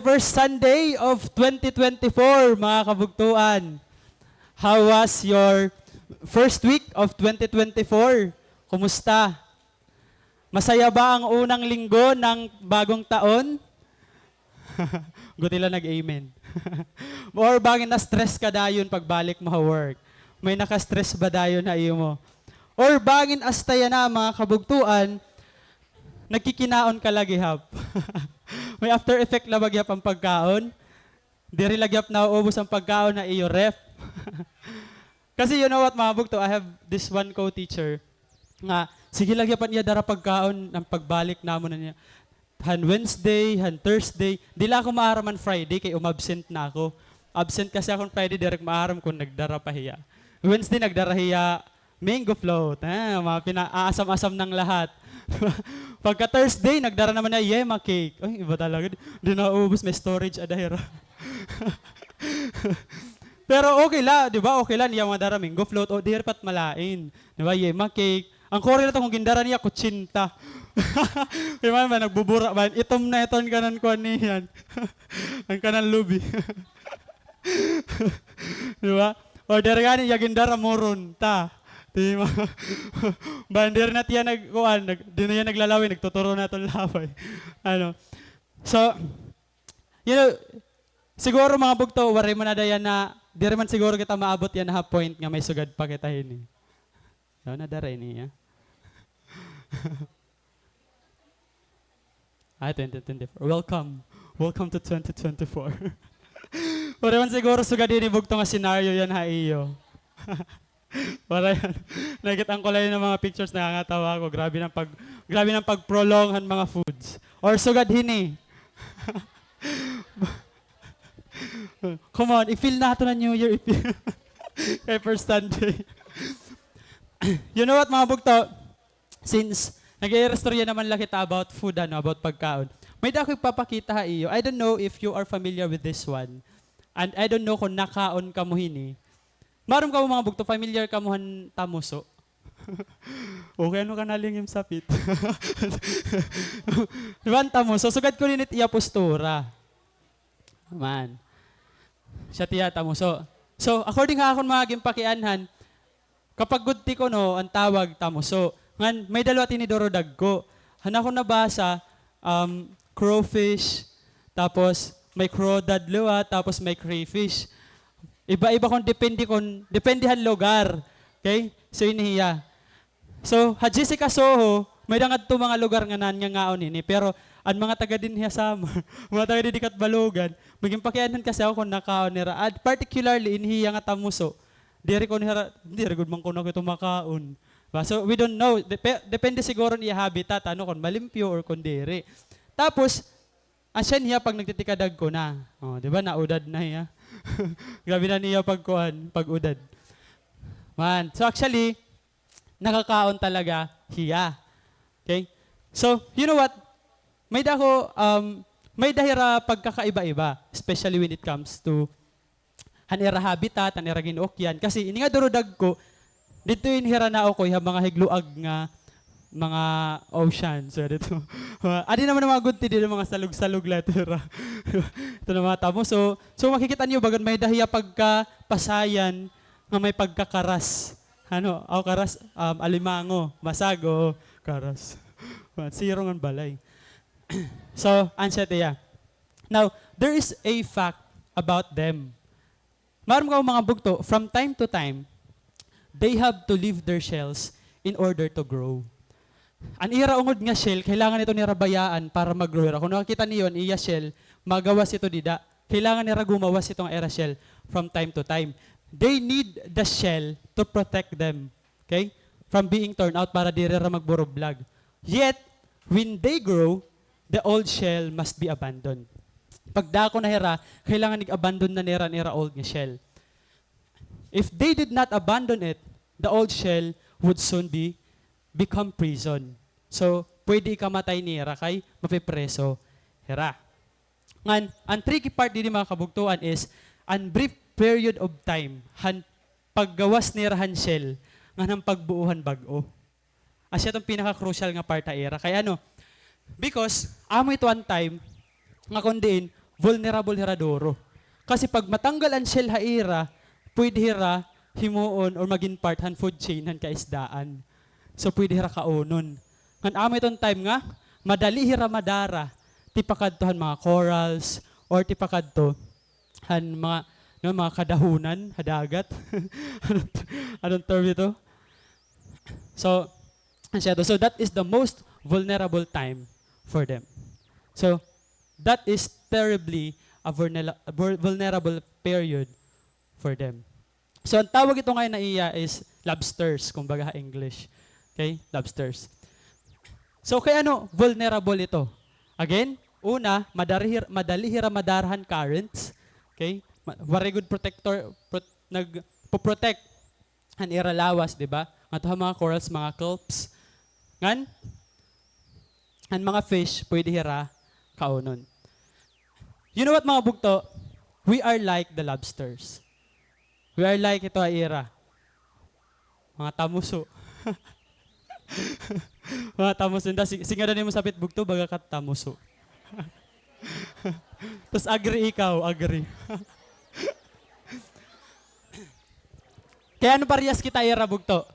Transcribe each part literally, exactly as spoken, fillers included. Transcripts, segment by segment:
First Sunday of twenty twenty-four, mga kabugtuan. How was your first week of twenty twenty-four? Kumusta? Masaya ba ang unang linggo ng bagong taon? Guti la nag-amen. Or bangin na-stress ka dayon pagbalik mo ha work? May naka-stress ba dayon ha imo? Or bangin asta yana, mga kabugtuan, nagkikinaon ka la gihap? May after effect la ba gihap an pagkaon? Diri la gihap nauubos an pagkaon ha iyo ref? Kasi you know what, mga bugto, I have this one co-teacher nga, sige la gihap an iya dara pagkaon, an pagbalik namon na niya. Han Wednesday, han Thursday, di la ako maaram han Friday kay umabsent na ako. Absent kasi ako han Friday, diri ko maaram kon nagdara pa hiya. Wednesday, nagdara hiya mango float. Ah, mga pina-aasam-asam ng lahat. Pagka Thursday, nagdara naman niya yema cake. Ay, iba talaga. Di, di naubos, may storage ada hira. Pero okay la, di ba? Okay la niya mga dara mango float o diri pa it malain. Di ba? Yema cake. Ang kuri la ito kon gindara niya, kutsinta. Di ba, ba, nagbubura ba? Itom na ito an kanan kuan niyan. An kanan lubi. Di ba? Or diri gani, iya gindara moron. Ta. Di ba? Ba, diri na tiya nagkuan, nag-, di na iya naglalaway, nagtuturo na iton laway. Ano? So, you know, siguro mga bugto, waray man ada yana, diri man siguro kita maabot yana ha point nga may sugad pa kita hini. No, nadara ini, ha? Ah, twenty twenty-four. Welcome. Welcome to twenty twenty-four. Waray man siguro sugad hini bugto nga scenario yana ha iyo. Waray. Nakikita ko la yana mga pictures, nakakatawa ako. Grabe na an pag-, grabe na an pag-prolong han mga foods. Or sugad hini. Come on, i-feel naton an New Year. I-feel. Kay first Sunday. You know what, mga bugto? Since nag-iistorya naman la kita about food, ano, about pagkaon. May-ada ako ipapakita ha iyo. I don't know if you are familiar with this one. And I don't know kon nakaon kamo hini. Maaram kamo, mga bugto, familiar kamo han tamuso? Okay, ano ka nalingim sapit? Di ba an tamuso? Sugad ko dinhi it iya postura. Man. Siya tiya tamuso. So, according ha akon mga ginpakianhan, kapag gudti kuno, an tawag tamuso. Ngan, may-ada liwat ini duro dagko. Han akon nabasa, um, crawfish, tapos may crawdad liwat, tapos may crayfish. Iba-iba kon depende kon, depende han lugar. Okay? So, ini hiya. So, ha Jessica Soho, may-ada ngadto mga lugar nga nangangao hini, pero an mga taga dinhi ha Samar, mga taga dinhi Catbalogan, may ginpakianhan kasi ako kon nakaon nira. At particularly, ini hiya nga tamuso. Diri ko nira, diri gud man kuno ako ito makaon. Ba, so, we don't know. Depe-, depende siguro niya habitat, ano, kon malimpyo or kon diri. Tapos, asya niya pag nagtitikadagko na. Oh, di ba, naudad na hiya. Grabe na niya pagkuan, pag-udad. Man, so actually, nakakaon talaga hiya. Okay? So, you know what? May-ada ako, um, may-ada hira pagkakaiba-iba, especially when it comes to han ira habitat, han ira gin-ukyan. Kasi ini nga duro dagko, didto ini hira naukoy ha mga higluag nga mga ocean. So, didto. Adi naman an mga gudti, didto mga salog-salog la ito hira. Ito na mga tamuso. So, makikita niyo, bagan may-ada hiya pagkapasayan nga may pagkakaras. Ano, aw, karas, um, alimango, masag, o karas. Sirong an balay. So, ansya tiya. Now, there is a fact about them. Maaram kamo, mga bugto, from time to time, they have to leave their shells in order to grow. An ira ungod nga shell, kailangan ito nira bayaan para mag-grow hira. Kon nakakita niyo an iya shell, magawas ito dida. Kailangan nira gumawas ito nga ira shell from time to time. They need the shell to protect them, okay, from being torn out para diri hira magburublag. Yet, when they grow, the old shell must be abandoned. Pagdako na hira, kailangan ig-abandon na nira an ira old nga shell. If they did not abandon it, the old shell would soon be, become prison. So, pwede ikamatay nira kay mapipreso hira. Ngan, an tricky part didi, mga kabugtoan, is an brief period of time han paggawas nira han shell ngan han pagbuo han bag-o. Asya iton pinaka-crucial nga part ha ira. Kay ano? Because amo ito an time nga kon diin vulnerable hira duro. Kasi pag matanggal an shell ha ira, pwede hira himuon or magin part han food chain han kaisdaan. So, pwede hira kaunon. Ngan amo iton time nga, madali hira madara, tipakadto han mga corals, or tipakadto han mga, no, mga kadahonan ha dagat. Anong, anong term ito? So, asya to. So, that is the most vulnerable time for them. So, that is terribly a vulnera-, vul-, vulnerable period for them. So, an tawag ito ngay-an ha iya is lobsters, kumbaga ha English. Okay? Lobsters. So, kay ano vulnerable ito? Again, una, madari hir-, madali hira madara han currents. Okay? Ma-, waray gud protector, prot-, nagpo-protect han ira lawas, di ba? Ngadto ha mga corals, mga kelps. Ngan, an mga fish, pwede hira kaunon. You know what, mga bugto? We are like the lobsters. We are like ito ha ira. Mga tamuso. Mga tamuso. Inda, si-, singadan nimo sapit bugto, baga ka tamuso. Tas agree ikaw, agree. Kay ano parehas kita ha ira bugto?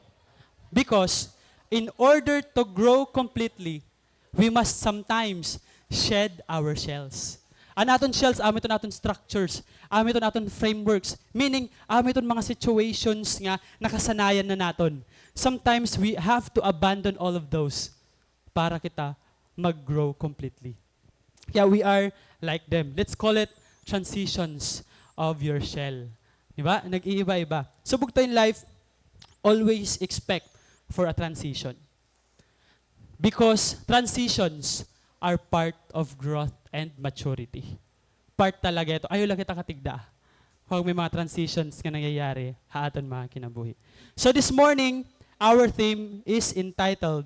Because in order to grow completely, we must sometimes shed our shells. An aton shells, amo iton aton structures, amo iton aton frameworks, meaning, amo iton mga situations nga nakasanayan na naton. Sometimes we have to abandon all of those para kita mag-grow completely. Kaya we are like them. Let's call it transitions of your shell. Di ba? Nag-iiba-iba. So, bugto in life, always expect for a transition. Because transitions are part of growth and maturity. Part talaga ito. Ayaw la kita katigda pag may mga transitions nga nangyayari ha aton mga kinabuhi. So this morning, our theme is entitled,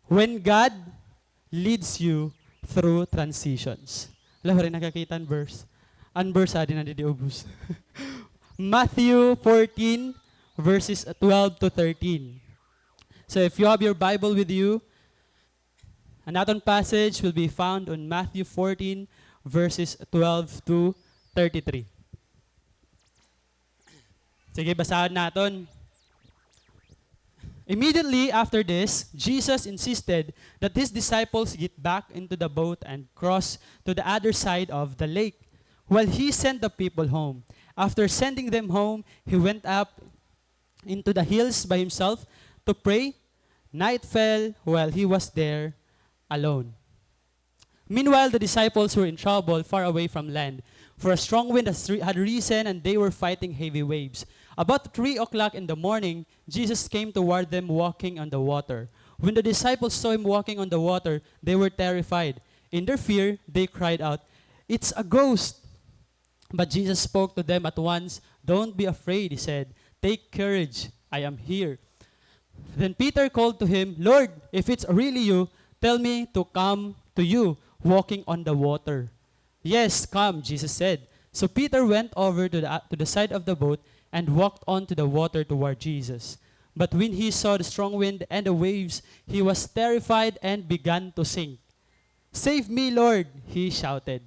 "When God leads you through transitions." Hala, waray nakakita an verse. An verse, adi na didi ubos. Matthew fourteen, verses twelve to thirteen. So if you have your Bible with you, an aton passage will be found on Matthew fourteen, verses twelve to thirty-three. Sige, basahon naton. Immediately after this, Jesus insisted that his disciples get back into the boat and cross to the other side of the lake, while he sent the people home. After sending them home, he went up into the hills by himself to pray. Night fell while he was there alone. Meanwhile, the disciples were in trouble far away from land, for a strong wind has re-, had risen and they were fighting heavy waves. About three o'clock in the morning, Jesus came toward them walking on the water. When the disciples saw him walking on the water, they were terrified. In their fear, they cried out, "It's a ghost!" But Jesus spoke to them at once, "Don't be afraid," he said. "Take courage, I am here." Then Peter called to him, "Lord, if it's really you, tell me to come to you walking on the water." "Yes, come," Jesus said. So Peter went over to the, to the side of the boat and walked onto the water toward Jesus. But when he saw the strong wind and the waves, he was terrified and began to sink. "Save me, Lord," he shouted.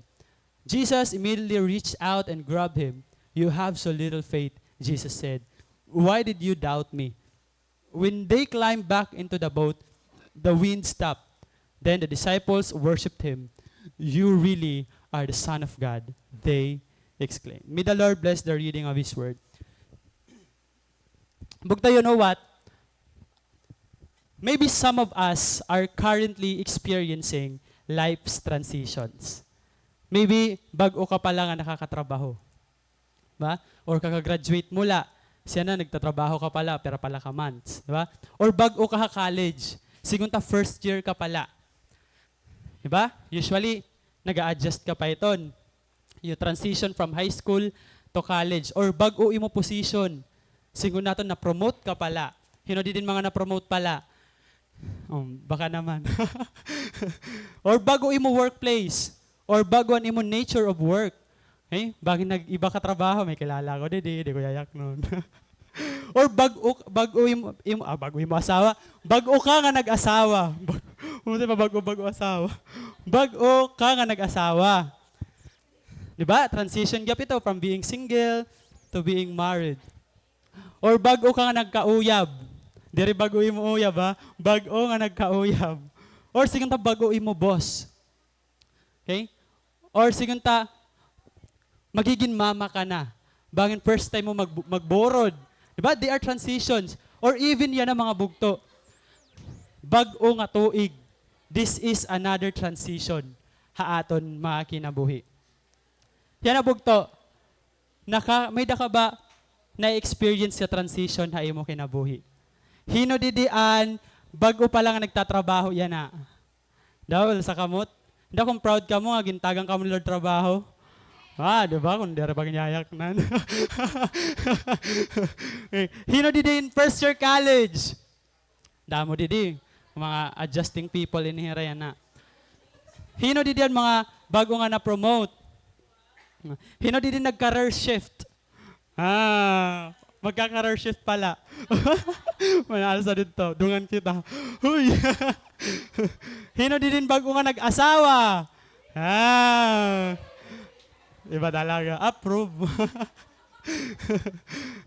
Jesus immediately reached out and grabbed him. "You have so little faith," Jesus said. "Why did you doubt me?" When they climbed back into the boat, the wind stopped. Then the disciples worshipped him. "You really are the Son of God," they exclaimed. May the Lord bless the reading of his word. Bugto, you know what? Maybe some of us are currently experiencing life's transitions. Maybe bag-o ka pa la nga nakakatrabaho. Ba? Or kaka-graduate mo la, siya na, nagtatrabaho ka pa la, pira pa la ka months, di ba? Or bag-o ka ha college, siring unta first year ka pa la. Di ba? Usually, nag-a-adjust ka pa iton. You transition from high school to college, or bag-o imo position. Siring naton, na-promote ka pa la. Hin-o didi an mga na-promote pa la? Um, baka naman. Or bag-o imo workplace, or bag-o an imo nature of work. Eh, bangin nag-iba ka trabaho, may kilala ako didi, di ko yayaknon. Or bag-o, bag-o imo, imo, ah, bag-o imo asawa. Bag-o ka nga nag-asawa. Kumusta pa bag-o, bag-o asawa? Bag-o ka nga nag-asawa. Di ba? Transition gap ito from being single to being married. Or bag-o ka nga nagkauyab. Diri bag-o imo uyab, ha? Bag-o nga nagkauyab. Or sigon ta bag-o imo boss. Okay? Or sigon ta, magigin mama ka na. Bangin first time mo mag-, magburod. Di ba? They are transitions. Or even yana mga bugto. Bag-o nga tuig. This is another transition ha aton mga kinabuhi. Yana bugto. Naka-, may-ada ka ba na-experience nga transition ha imo kinabuhi? Hin-o didi an bag-o pa la nga nagtatrabaho yana? Daw, sa kamot. Daw kon proud kamo nga gintagan kamo ni Lord trabaho. Ah, di ba? Kon diri pa ginyayak nan. Okay. Hin-o didi in first year college? Damo didi. Mga adjusting people ini hira yana. Hin-o didi an mga bag-o nga na-promote? Hin-o didi nag-career shift? Ah, magka-career shift pala. Manalo sa didto. Dungan kita. Huy! Hin-o didi in bag-o nga nag-asawa? Ah. Iba talaga. Approve.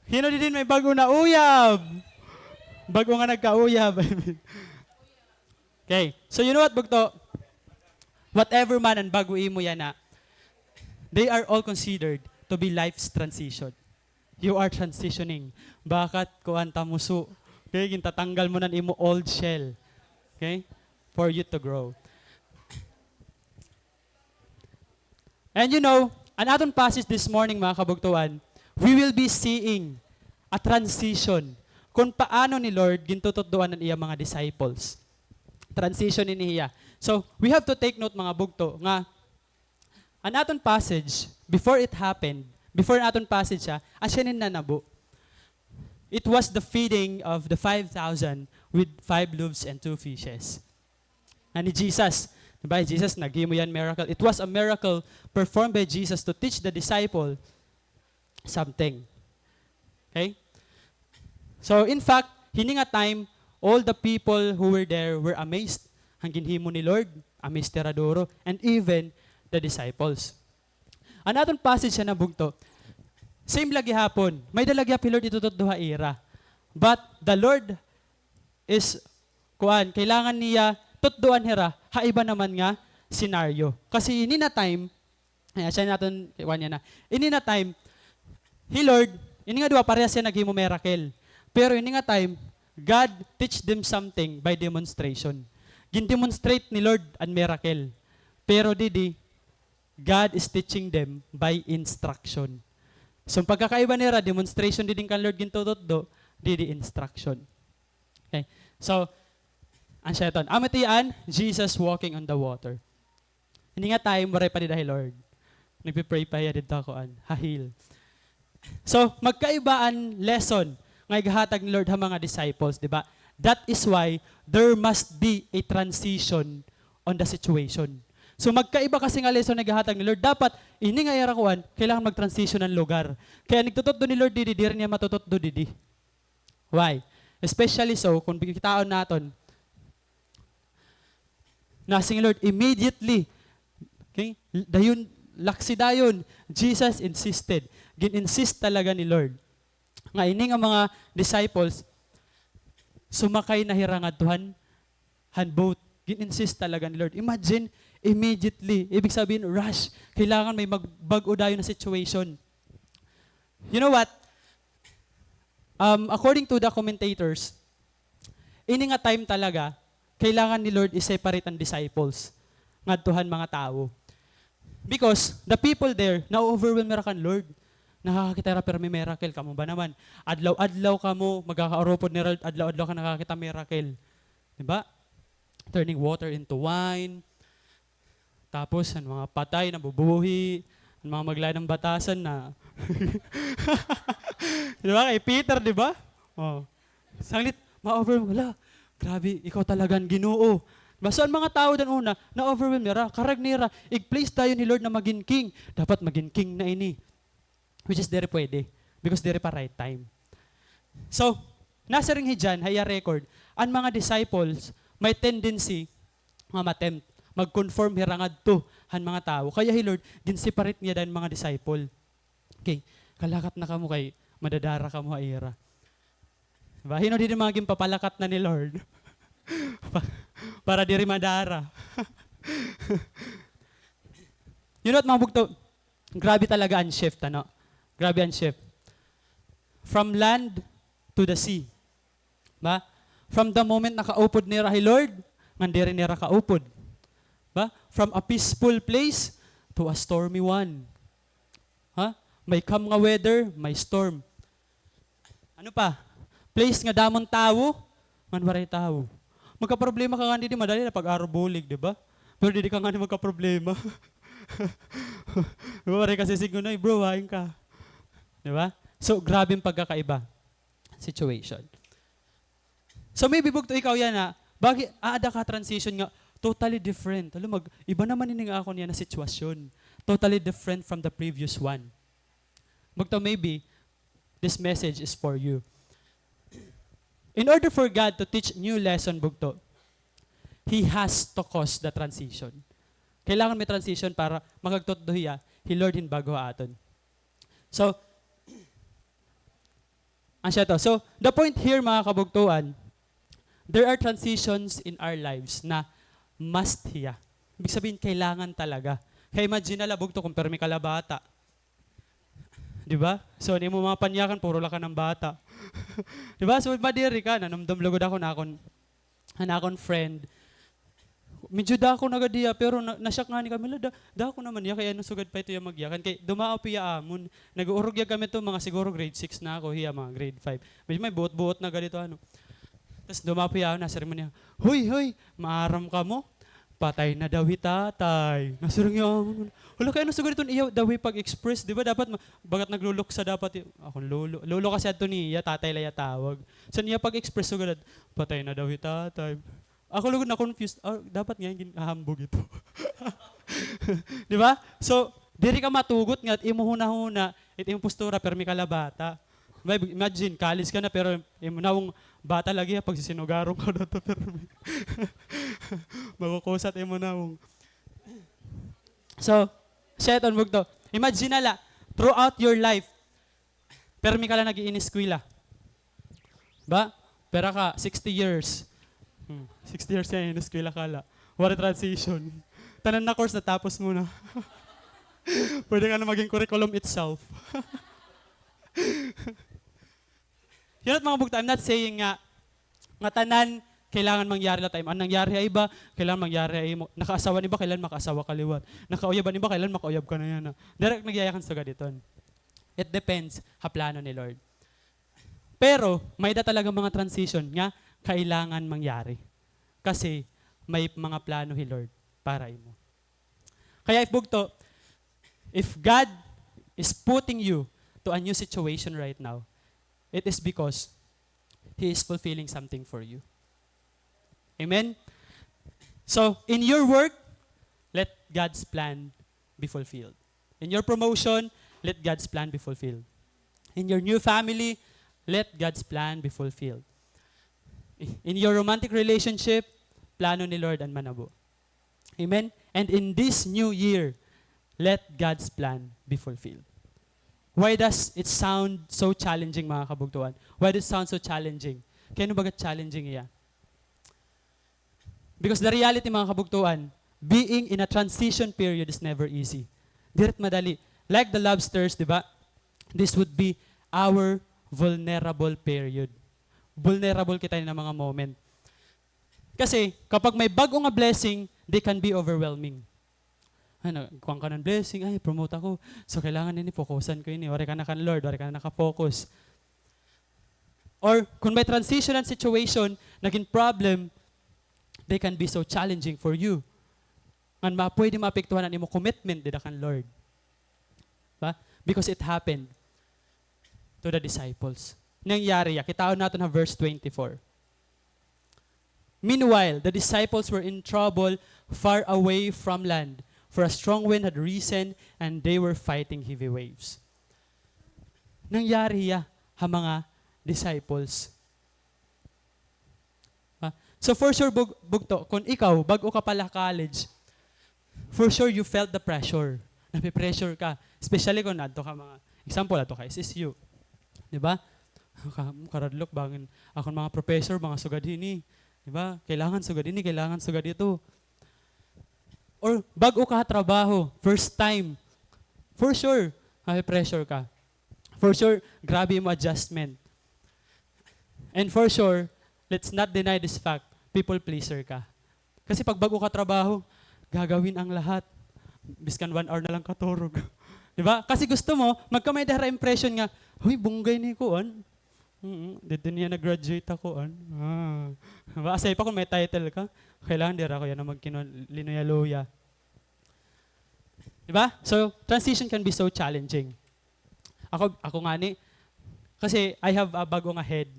Hin-o didi in may bag-o na uyab? Bag-o nga nagkauyab, I mean. Okay. So, you know what, bugto? Whatever man an bag-o imo yana, they are all considered to be life's transition. You are transitioning. Bakat kuan ta muso. Okay, gintatanggal mo na an imo old shell. Okay? For you to grow. And you know, an aton passage this morning, mga kabugtoan, we will be seeing a transition kon paano ni Lord gintututdoan an iya mga disciples. Transition ini hiya. So, we have to take note, mga bugto, nga an aton passage, before it happened, before an aton passage siya, asya ini nanabo. It was the feeding of the five thousand with five loaves and two fishes. Na ni Jesus, di ba, Jesus, naghimo hiya hin miracle. It was a miracle performed by Jesus to teach the disciple something. Okay? So, in fact, hini nga time, all the people who were there were amazed. Han ginhimo ni Lord, amazed hira duro. And even the disciples. An aton passage yana bugto, same la gihapon. May-ada la gihap hi Lord itututdo ha ira. But the Lord is, kuan, kailangan niya tutdoan hira ha iba naman nga senaryo. Kasi ini nga time, ay, asya naton, kuan yana. Ini nga time, hi Lord, ini nga duha parehas hiya naghimo miracle. Pero ini nga time, God teach them something by demonstration. Gin-demonstrate ni Lord an miracle. Pero didi, God is teaching them by instruction. So, an pagkakaiba nira, demonstration didi kan Lord gintututdo, didi instruction. Okay. So, asya iton. Amo ito an Jesus walking on the water. Ini nga time, waray pa dida hi Lord. Nagpe-pray pa hiya didto ha kuan, ha hill. So, magkaiba an lesson nga igahatag ni Lord ha mga disciples, di ba? That is why there must be a transition on the situation. So, magkaiba kasi nga lesson nga igahatag ni Lord. Dapat, ini nga ira kuan, kailangan mag-transition an lugar. Kay an igtututdo ni Lord didi, diri niya matututdo didi. Why? Especially so, kon kitaon naton, nasiring ni Lord, immediately, okay, dayon, laksi dayon, Jesus insisted. Gin-insist talaga ni Lord nga ini nga mga disciples, sumakay na hira ngadto han, han boat. Gin-insist talaga ni Lord. Imagine, immediately. Ibig sabihin, rush. Kailangan may mag-, bag-o dayon na situation. You know what? Um, according to the commentators, ini nga time talaga, kailangan ni Lord i-separate an disciples ngadto han mga tawo. Because the people there, na-overwhelm hira kan Lord. Nakakakita hira pirmi miracle, kamo ba naman? Adlaw-adlaw kamo, magkakaurupod ni Lord, adlaw-adlaw ka nakakakita miracle. Di ba? Turning water into wine. Tapos, an mga patay, nabubuhi. An mga maglain han batasan na. Di ba? Kay Peter, di ba? Oh. Sanglit, ma-overwhelm. Hala, grabe, ikaw talaga an Ginoo. Basta an mga tawo dan una, na-overwhelm nira. Karuyag nira, ig-place dayon hi Lord na magin king. Dapat magin king na ini. Which is diri pwede. Because diri pa right time. So, nasiring hi John, ha iya record, an mga disciples, may tendency nga ma-tempt, mag-conform hira ngadto han mga tawo. Kaya hi Lord, gin-separate niya dayon mga disciple. Okay, kalakat na kamo kay madadara kamo ha ira. Diba? Hin-o didi mga ginpapalakat na ni Lord? Pa-, para diri madara. You know what, mga bugto? Grabe talaga an shift, ano? Grabe an shift. From land to the sea. Ba? From the moment nakaupod nira hi Lord, ngan diri nira kaupod. Ba? From a peaceful place to a stormy one. Ha? May calm nga weather, may storm. Ano pa? Place nga damon tawo, ngan waray tawo. Magkaproblema ka ngani didi, madali la pag-aro bulig, di ba? Pero didi ka ngani magkaproblema. Di ba? Waray ka sisidngon, "Ay, bro, hain ka?" Di ba? So, grabe an pagkakaiba. Situation. So, maybe bugto ikaw yana, bagi-, aada ka transition nga totally different. Hala, mag-, iba naman ini nga akon yana sitwasyon. Totally different from the previous one. Bugto, maybe, this message is for you. In order for God to teach new lesson, bugto, He has to cause the transition. Kailangan may transition para makagtutdo hiya, hi Lord hin bag-o ha aton. So, an siya to. So, the point here, mga kabugtoan, there are transitions in our lives na must hiya. Ibig sabihin, kailangan talaga. Kay imagine na la, bugto, kon pirmi ka la bata. Di ba? So, an imo mga panyakan, puro la kanan bata. Di ba? So, madiri ka, nanumdom lugod ako na akon, an akon friend. Medyo dako na gad hiya, pero na, na-shock ngani kami, la, da-, dako naman hiya, kay ano sugad pa ito hiya magyakan. Kay dumao pa hiya amon. Nag-uurog hiya kami to, mga siguro grade six na ako, hiya mga grade five. Medyo may buot-buot na gad ito, ano. Tas dumao pa hiya, nasiring man hiya, "Hoy, hoy, maaram kamo? Patay na daw hi tatay." Nasiring hiya amon. Hala, kay ano sugad iton iya daw hi pag-express, di ba? Dapat ma-, bagat nagluluksa dapat hi-, akon lolo. Lolo kasi adto niya, tatay la iya tawag. So, an iya pag-express sugad, "Patay na daw hi tatay." Ako lugod na-confused, ah, dapat ngay-an ginhahambog ito. Di ba? So, diri ka matugot nga it imo hunahuna, it imo postura, pirmi ka la bata. May, imagine, college ka na, pero imo nawong bata lagi, ha, pagsisinugaron ka na to, pirmi. Makukusat imo nawong. So, siya iton bugto. Imagine na la, throughout your life, pirmi ka la nag-iineskwela. Ba? Pira ka? Sixty years. Hmm. Sixty years nga ineskwela ka la. Waray transition. Tanan na course natapos mo na. Pwede ka na maging curriculum itself. Yun at mga bugto, I'm not saying nga, nga tanan kailangan mangyari la ha imo. An nangyari ha iba, kailangan mangyari ha imo. Nakaasawa an iba, kailangan makaasawa ka liwat. Nakauyab an iba, kailangan makauyab ka na yana. Diri nagyayakan sugad iton. It depends ha plano ni Lord. Pero, may-ada talaga mga transition nga kailangan mangyari. Kasi, may mga plano hi Lord para imo. Kaya if bugto, if God is putting you to a new situation right now, it is because He is fulfilling something for you. Amen? So, in your work, let God's plan be fulfilled. In your promotion, let God's plan be fulfilled. In your new family, let God's plan be fulfilled. In your romantic relationship, plano ni Lord an manabo. Amen? And in this new year, let God's plan be fulfilled. Why does it sound so challenging, mga kabugtoan? Why does it sound so challenging? Kay ano baga challenging hiya? Because the reality, mga kabugtoan, being in a transition period is never easy. Diri't madali. Like the lobsters, di ba? This would be our vulnerable period. Vulnerable kita yana mga moment. Kasi, kapag may bag-o nga blessing, they can be overwhelming. Ay, na-, kuwan ka ng blessing, ay, promote ako. So, kailangan ini, focusan ko ini. Waray ka na kan Lord, waray ka na naka-focus. Or, kung may transitional situation, naging problem, they can be so challenging for you. Ngan ma-, pwede maapektuhan an imo commitment dida kan Lord. Ba? Because it happened to the disciples. Nangyari ya. Kitaon naton ha verse twenty-four. Meanwhile, the disciples were in trouble far away from land, for a strong wind had risen and they were fighting heavy waves. Nangyari ya ha mga disciples. Ha? So for sure, bug-, bugto, kung ikaw, bag-o ka pa la college, for sure you felt the pressure. Nape-pressure ka. Especially kung adto ka mga, example, adto ka S S U. Di ba? Ka-, karadlok, bangin akon mga professor, mga sugad hini. Di ba? Kailangan sugad hini, kailangan sugad ito. Or bag-o ka ha trabaho, first time. For sure, mape-pressure ka. For sure, grabe imo adjustment. And for sure, let's not deny this fact, people pleaser ka. Kasi pag bag-o ka trabaho, gagawin ang lahat. Biskan one hour na lang katurog. Di ba? Kasi gusto mo, magkamay-ada hira impression nga, "Huy, bunggay ni kuan. Mm, didto niya nag-graduate ha kuan." Ah. Di ba? Asay pa kung may title ka, kailangan diri ako yana magkinuan, linuya-luya. Di ba? So, transition can be so challenging. Ako, ako ngani, kasi I have a bag-o nga head.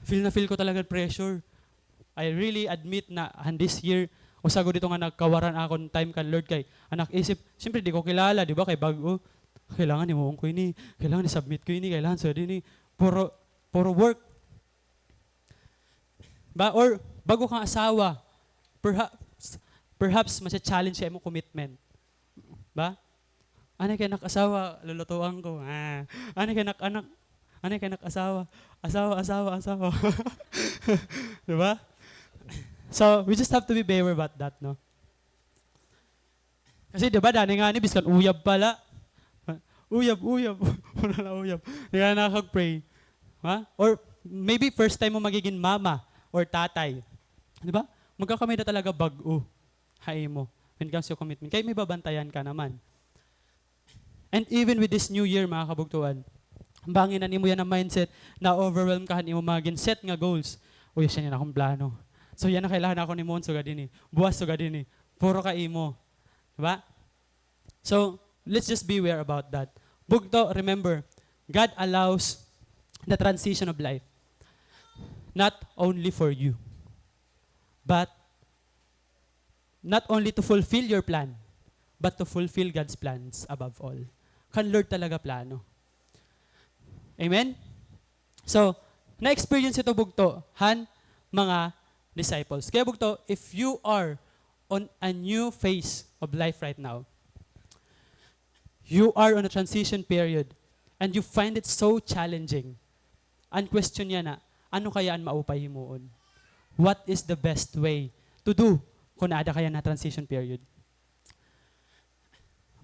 Feel na feel ko talaga pressure. I really admit na han this year, usa gud ito nga nagkawaran akon time kan Lord kay an ak isip, siyempre di ko kilala, di ba, kay bag-o. Kailangan himuon ko ini, kailangan i-submit ko ini, kailangan sugad ini. Puro, puro work. Ba, or bag-o kang asawa, perhaps, perhaps masi-challenge ka imo commitment. Ba? Anay kay nak asawa, lulutuan ko. Ah. Anay kay nak anak, anay kay nak asawa. Asawa, asawa, asawa. Di ba? So, we just have to be beware about that, no? Kasi di ba, dani ngani, biskan uyab pa la. Uyab, uyab. Wala na uyab. Di ka nakakag-pray. Ha? Or maybe first time mo magiging mama or tatay. Di ba? Magkakamay-ada talaga bag-o ha imo when it comes to commitment. Kay may babantayan ka naman. And even with this new year, mga kabugtoan, bangin an imo yana mindset, na-overwhelm ka han imo mga gin-set nga goals. Uy, asya niyan akon plano. So, yana kailangan nakon himuon sugad hini. Buwas sugad hini. Puro ka imo. Di ba? So, let's just beware about that. Bugto, remember, God allows the transition of life. Not only for you, but not only to fulfill your plan, but to fulfill God's plans above all. Kan Lord talaga plano. Amen? So, na-experience ito bugto han mga disciples. Kaya bugto, if you are on a new phase of life right now, you are on a transition period, and you find it so challenging, an question yana, ano kaya an maupay himuon? What is the best way to do kun aada ka yana ha transition period?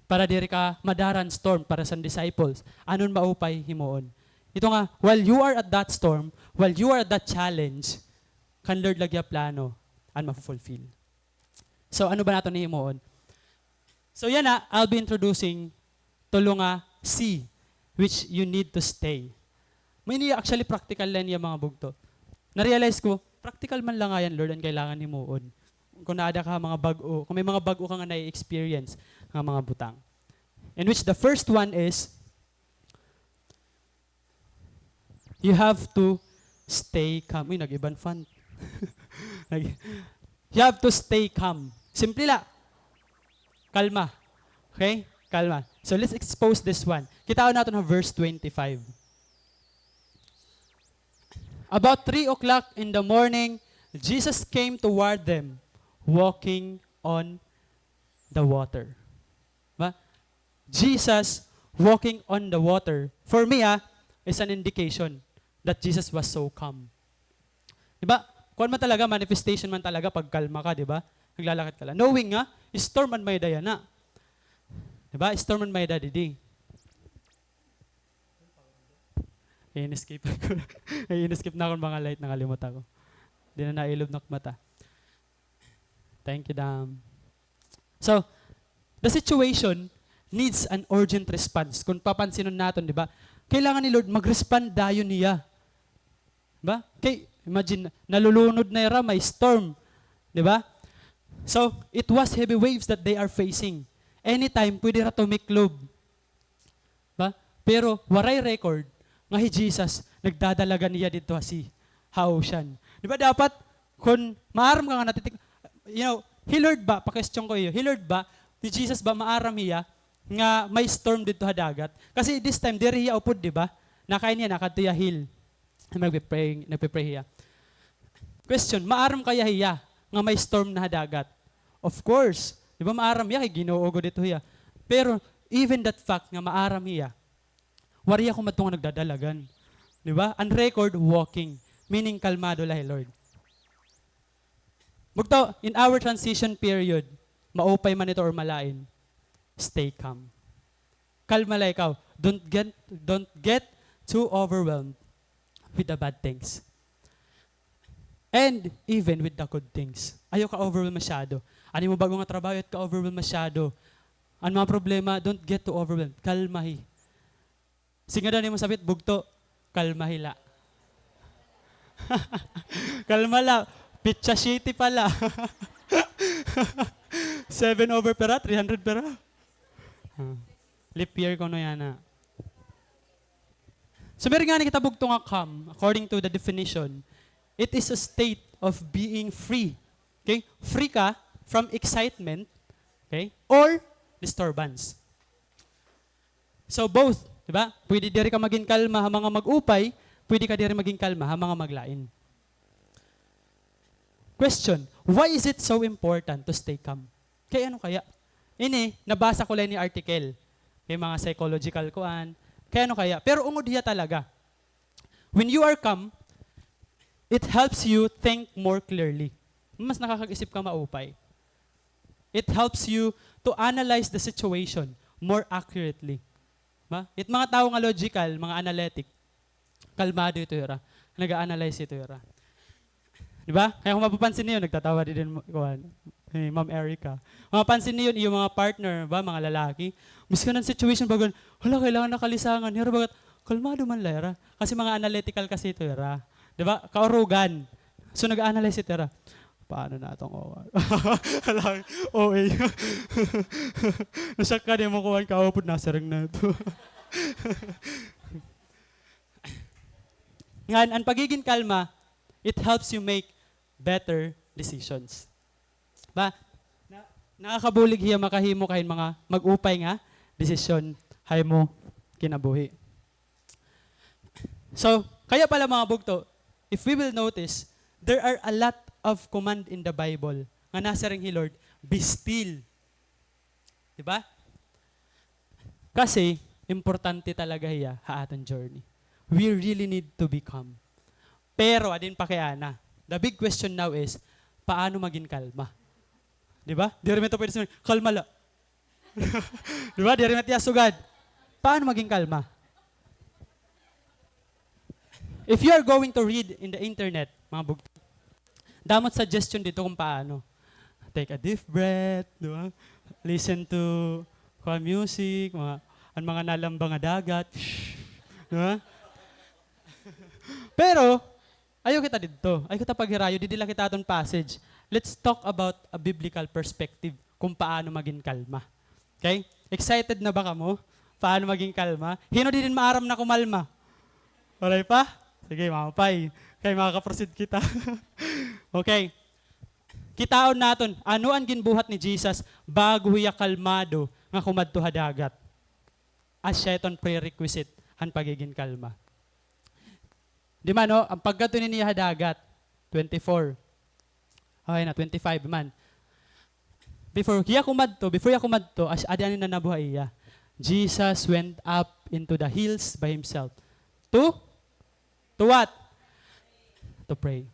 Para diri ka madara han storm para san disciples, ano an maupay himuon? Ito nga, while you are at that storm, while you are at that challenge, kan Lord lagi ha plano an mafulfill. So, ano ba naton hihimuon? So, yana, I'll be introducing tulo nga C, which you need to stay. May niya, actually, practical la niya, mga bugto. Na-realize ko, practical man la ngayan, Lord, an kailangan himuon. Kung naada ka mga bag-o, kung may mga bag-o ka nga na-experience nga mga butang. In which the first one is, you have to stay calm. Uy, nag-iban font. Nag-, you have to stay calm. Simple la. Kalma. Okay? Kalma. So let's expose this one. Kitaon naton ha verse twenty-five. About three o'clock in the morning, Jesus came toward them, walking on the water. Ba? Jesus walking on the water, for me, ah, is an indication that Jesus was so calm. Di ba? Kuwan man talaga, manifestation man talaga pag kalma ka, di ba? Naglalakad ka la. Knowing nga, storm an may-ada yana. Di ba? Storm an may-ada didi. I-skip ko. I-skip na akon mga light, nakalimot ako. Di na nailob nak mata. Thank you, Dam. So, the situation needs an urgent response. Kung papansinon naton, di ba? Kailangan ni Lord mag-respond dayon hiya. Ba? Kay, imagine, nalulunod na hira, may storm. Di ba? So, it was heavy waves that they are facing. Anytime, pwede hira tumiklob. Ba? Pero waray record nga hi Jesus nagdadalagan hiya didto ha sea, ha ocean. Di ba dapat, kun maaram ka nga natitik-, you know, hi Lord ba, pa-question ko iyo, hi Lord ba, hi Jesus ba, maaram hiya nga may storm didto ha dagat? Kasi this time, diri hiya upod, di ba? Nakain hiya, nakadto hiya hill. Nagpe-pray, nagpe-pray hiya. Question, maaram kaya hiya nga may storm na ha dagat? Of course. Di ba maaram hiya kay Ginoo gud ito hiya. Pero even that fact nga maaram hiya, waray hiya kumadto nga nagdadalagan. Di ba? An record, walking. Meaning, kalmado la hi Lord. Bugto, in our transition period, maupay man ito or malain, stay calm. Kalma la ikaw. Don't get, don't get too overwhelmed with the bad things. And even with the good things. Ayaw ka-overwhelm masyado. An imo bag-o nga trabaho, ayaw ka-overwhelm masyado. An mga problema, don't get too overwhelmed. Kalmahi. Siring ngada an imo sapit, bugto, kalmahi la. Kalma la. Pitsa siyete pa la. Seven over pira, three hundred pira. Ah. Leap year kuno yana. So, may ngani kita bugto nga calm, according to the definition, it is a state of being free. Okay? Free ka from excitement, okay? Or disturbance. So, both, di ba? Pwede diri ka magin kalma ha mga mag-upay, pwede ka diri magin kalma ha mga maglain. Question, why is it so important to stay calm? Kay ano kaya? Ini, nabasa ko la ini article. Kay mga psychological kuan. Kay ano kaya? Pero ungod hiya talaga. When you are calm, it helps you think more clearly. Mas nakakag-isip ka maupay. It helps you to analyze the situation more accurately. Ba? It mga tawo nga logical, mga analytic, kalmado ito ira. Nag-a-analyze ito ira. Di ba? Kay kun mapapansin niyo, nagtatawa din, kuan, hi Ma'am Erica. Mapapansin niyo, iyo mga partner, ba, mga lalaki, miski an situation bagan, hala, kailangan na kalisangan, hira bagat, kalmado man la ira. Kasi mga analytical kasi ito ira. Di ba? Kaurugan. So, nag-analyze ito ira. Paano na itong O A? Hala, O A. Nasyak ka, di mo kuan, kaupod, nasiring na ito. Ngan, an pagigin kalma, it helps you make better decisions. Ba? Na, nakakabulig hiya makahimo ka hin mga mag-upay nga desisyon ha imo kinabuhi. So, kaya pala, mga bugto, if we will notice, there are a lot of command in the Bible nga nasiring hi Lord, "Be still." Di ba? Kasi, importante talaga hiya ha aton journey. We really need to be calm. Pero, adin pa kay ana. The big question now is, paano magin kalma? Di ba? Diri man ito pwede sabihin, "Kalma la." Di ba? Diri man ito iya sugad. Paano magin kalma? If you are going to read in the internet, mga bugto, damo it suggestion didto kung paano. Take a deep breath, di ba? Listen to, kuan, music, mga, an mga nalamba nga dagat. Di ba? Pero, ayaw kita didto. Ayaw kita paghirayo. Didi la kita aton passage. Let's talk about a biblical perspective kung paano magin kalma. Okay? Excited na ba kamo? Paano magin kalma? Hin-o didin maaram na kumalma? Waray pa? Sige, maupay. Kay makaka-proceed kita. Okay. Kitaon naton, ano an ginbuhat ni Jesus bago hiya kalmado nga kumadto ha dagat? Asya iton prerequisite han pagigin kalma. Di man, no? An pagkadto niya ha dagat, twenty-four. Okay na, twenty-five man. Before hiya kumadto, before hiya kumadto, as, adi an nanabo ha iya. Jesus went up into the hills by himself. To? To what? To pray.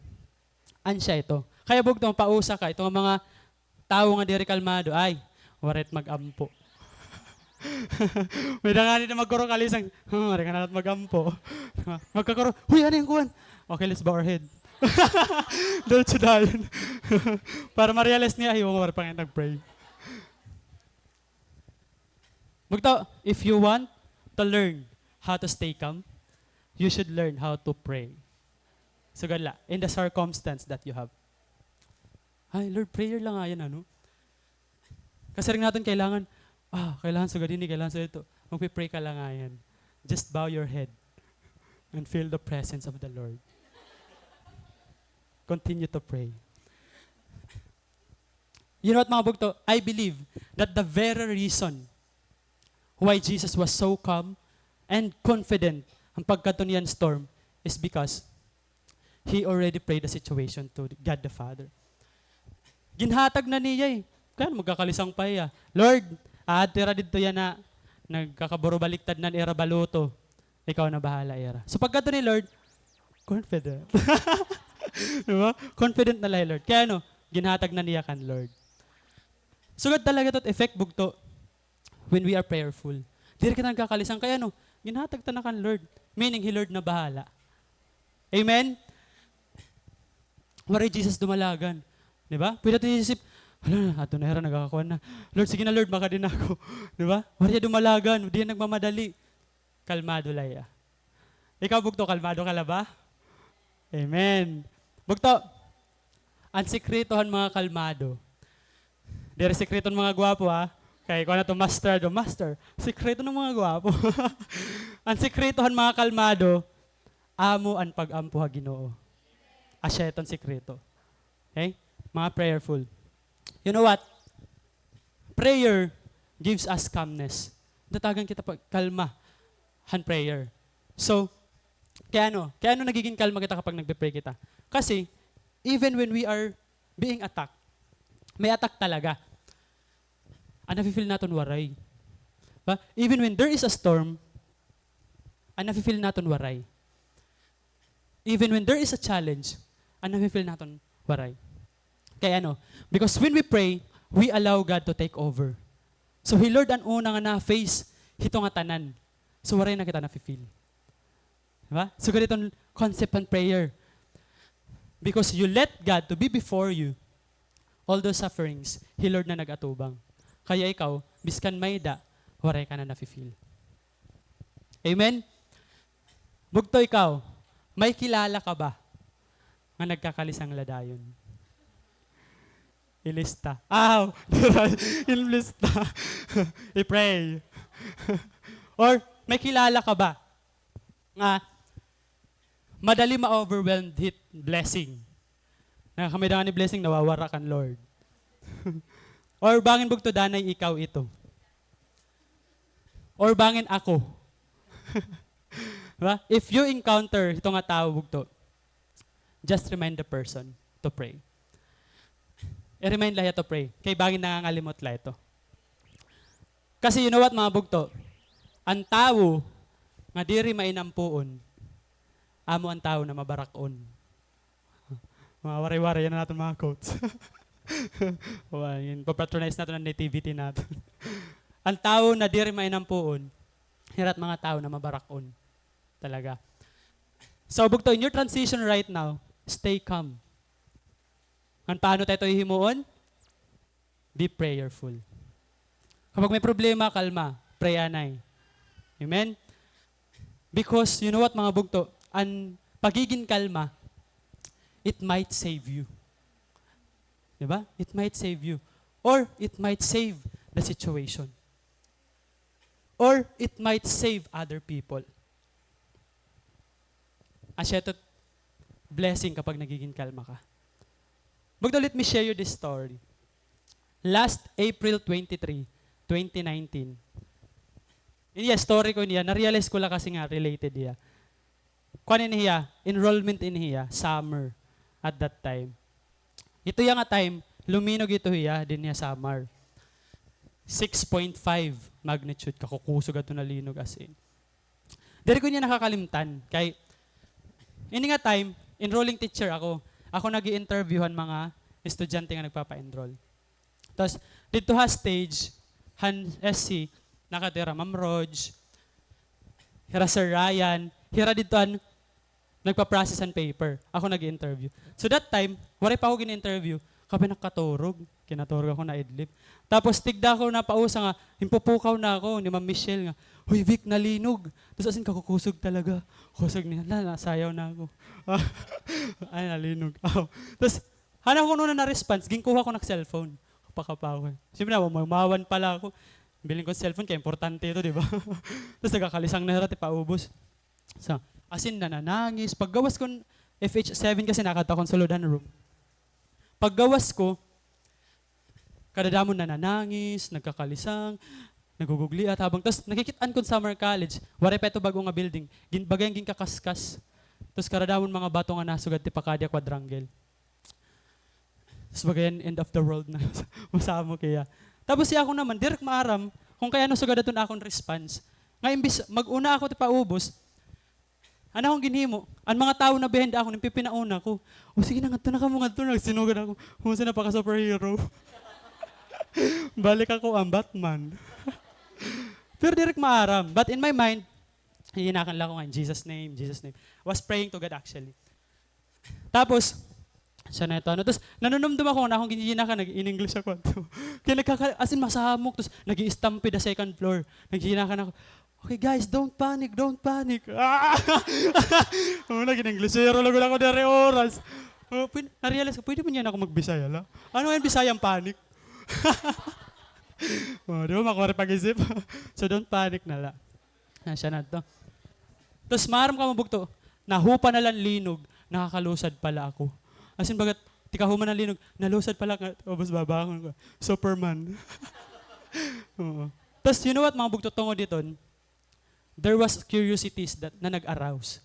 Asya ito. Kaya bugto, pausa ka, ito nga mga tawo nga diri kalmado, ay, waray it mag-ampo. May-ada ngani na magkuro kalisang, "Hmm, waray ka na mag-ampo." Magkakuro, "Huy, ano yung kuwan?" Okay, let's bow our head. Diretso dayon. Para ma-realize niya, "Ay, oo, waray pa nga nag-pray." Bugto, if you want to learn how to stay calm, you should learn how to pray. Sugad la, in the circumstance that you have. Ay, Lord, prayer la ngayan, ano? Kasiring naton kailangan, ah, kailangan sugad ini, kailangan sugad ito. Magpi-pray ka la ngayan. Just bow your head and feel the presence of the Lord. Continue to pray. You know what, mga bugto? I believe that the very reason why Jesus was so calm and confident han pagkadto niya han storm is because He already prayed the situation to God the Father. Ginhatag na niya, eh. Kay ano magkakalisang pa hiya? Lord, aadto hira didto yana nagkakaburubaliktad na an ira baluto. Ikaw na bahala hira. So, pagkadto ni Lord, confident. Di ba? Confident na la hi Lord. Kay ano, ginhatag na niya kan Lord. Sugad talaga ito it effect, bugto, when we are prayerful. Diri kita nagkakalisang kay ano, ginhatag ta na kan Lord. Meaning, hi Lord na bahala. Amen? Waray Jesus dumalagan. Di ba? Pwede naton isip, "Hala, adto na hira, nagkakakuan na. Lord, sige na, Lord, makadi na ako." Di ba? Waray hiya dumalagan, diri hiya nagmamadali. Kalmado la hiya. Ikaw, bugto, kalmado ka la ba? Amen. Bugto, an sikreto han mga kalmado. Diri sikreto han mga gwapo, ha? Kay kuan na to, master, do, master. Sikreto han mga gwapo. An sikreto han mga kalmado, amo an pag-ampo ha Ginoo. Asya ito an sikreto. Okay? Mga prayerful. You know what? Prayer gives us calmness. Natatagan kita pag kalma han prayer. So, kay ano, kay ano nagigin kalma kita kapag nagpe-pray kita? Kasi, even when we are being attacked, may attack talaga. An nafe-feel naton waray. Ba? Even when there is a storm, an nafe-feel naton waray. Even when there is a challenge, an nafe-feel naton waray. Kay ano? Because when we pray, we allow God to take over. So, hi Lord an una nga na-face hito nga tanan. So, waray na kita nafe-feel. Di ba? So, ganito an concept han prayer. Because you let God to be before you, all those sufferings, hi Lord na nag-atubang. Kaya ikaw, biskan may-ada, waray ka na nafe-feel. Amen? Bugto, ikaw, may kilala ka ba nga nagkakalisang la dayon? Ilista. Aw! Ilista. I-pray. Or, may kilala ka ba nga madali ma-overwhelmed hit blessing? Nga kami daw ni blessing, nawawara kan Lord. Or bangin, bugto, danay ikaw ito. Or bangin ako. Diba? If you encounter hito nga tawo, bugto, just remind the person to pray. I-remind la hiya to pray. Kay bangin nangangalimot la ito. Kasi you know what, mga bugto? An tawo nga diri mainampuon, amo an tawo na mabarak-on. Mga waray-waray, yana an aton mga quotes. Wa, yun, papatronize naton an nativity naton. An tawo na diri mainampuon, hira it mga tawo na mabarak-on. Talaga. So, bugto, in your transition right now, stay calm. Ngan paano ta ito hihimuon? Be prayerful. Kapag may problema, kalma. Pray anay. Amen? Because, you know what, mga bugto? An pagigin kalma, it might save you. Di ba? It might save you. Or it might save the situation. Or it might save other people. Asya ito it blessing kapag nagigin kalma ka. Bugto, let me share you this story. Last April twenty-three, twenty nineteen. Ini hiya, story ko ini hiya, na-realize ko la kasi nga related hiya. Kuan ini hiya, enrollment ini hiya, summer at that time. Ito hiya nga time, luminog ito hiya, dinhi ha Samar. Six point five magnitude, kakukusog adto nalinog, as in. Diri ko niya nakakalimtan, kay ini nga time, enrolling teacher ako. Ako nag-i-interview han mga estudyante nga nagpapa-enroll. Tas, didto ha stage, han S C, nakadto hira Ma'am Rog, hira Sir Ryan, hira didto an nagpa-process han paper. Ako nag-i-interview. So that time, waray pa ako gin-interview. Kabay nakaturog. Kinaturog ako, naidlip. Tapos tigda ako napausa nga, ginpupukaw na ako ni Ma'am Michelle nga, "Hoy, Vic, nalinog." Tas as in, kakukusog talaga. Kusog niya, la, nasayaw na ako. Ay, nalinog. Aw. Tas, han ako kuno na na-response, ginkuha ko na cellphone. Kapakapa ako. Siyempre na, mamawan pala ako. Bilin ko cellphone, kay importante ito, di ba? Tas nagkakalisang na hira, ti paubos. So, as in, nananangis. Paggawas ko hin F H seven kasi nakadto ako hin sulod han room. Paggawas ko, kadadamo nananangis, nagkakalisang, nagugugliat, habang, tas nakikit-an ko hin Samar College, waray pa ito bag-o nga building, gin-, baga hin ginkakaskas. Tapos karadamon mga bato nga nasugad ti pakadi ha quadrangle. Tapos bagayan, end of the world na. Masamok hiya. Tapos si ako naman, diri ko maaram kon kay ano sugad aton akon response. Nga imbis mag-una ako ti paubos, an akon ginhimo, an mga tawo na behind akon, ginpipinauna ko. O sige na, ngadto na kamo, ngadto na. Nagsinugad ako. Kung sa napaka-superhero. Balik ako an Batman. Pero diri ko maaram. But in my mind, hihinakan la ako nga, "In Jesus' name, Jesus' name." I was praying to God, actually. Tapos, siya na ito, ano, tapos nanunumdom ako nga akon ginhihinakan, nag-in-English ako adto. Kay nagkaka-, as in, masamok, tapos nag-i-stampede ha second floor. Naghihinakan ako, "Okay, guys, don't panic, don't panic." Ah! Oo, naging Englishero la gud ako diri oras. Oh, pwede, na-realize ko, pwede man yana ako magbisaya la. Ano nga an Bisaya nga panic? Oh, di ba, makuha rin pag-isip. So, don't panic na la. Ah, siya na to. Tapos, maaram kamo bugto, nahupa na la an linog, nakakalusad pala ako. As in, bagat, tikahuman an linog, nalusad pala nga, ubos babangon ko. Superman. Oo. Tapos, you know what, mga bugto, tungod diton, there was curiosities that, na nag-arouse.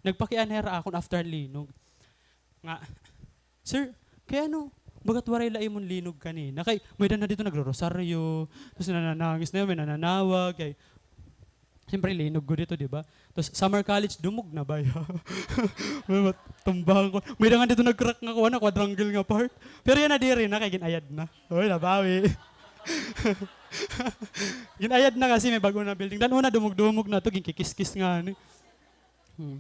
Nagpakiana hira akon after an linog. Nga, "Sir, kay ano, bagat waray la imon linog kanina?" Kay may-ada na didto nagrorosaryo, tapos nananangis na, may nananawag, kay siyempre linog gud ito, di ba? Tapos summer college, dumog na ba? Tumbahan ko. May-ada nga didto nag-crack nga kuan, quadrangle nga part. Pero yana diri na, kay gin-ayad na. Oy, nabawi. Gin-ayad na kasi may bag-o na building. Dan una, dumog-dumog na to, ginkikiskis ngani. Hmm.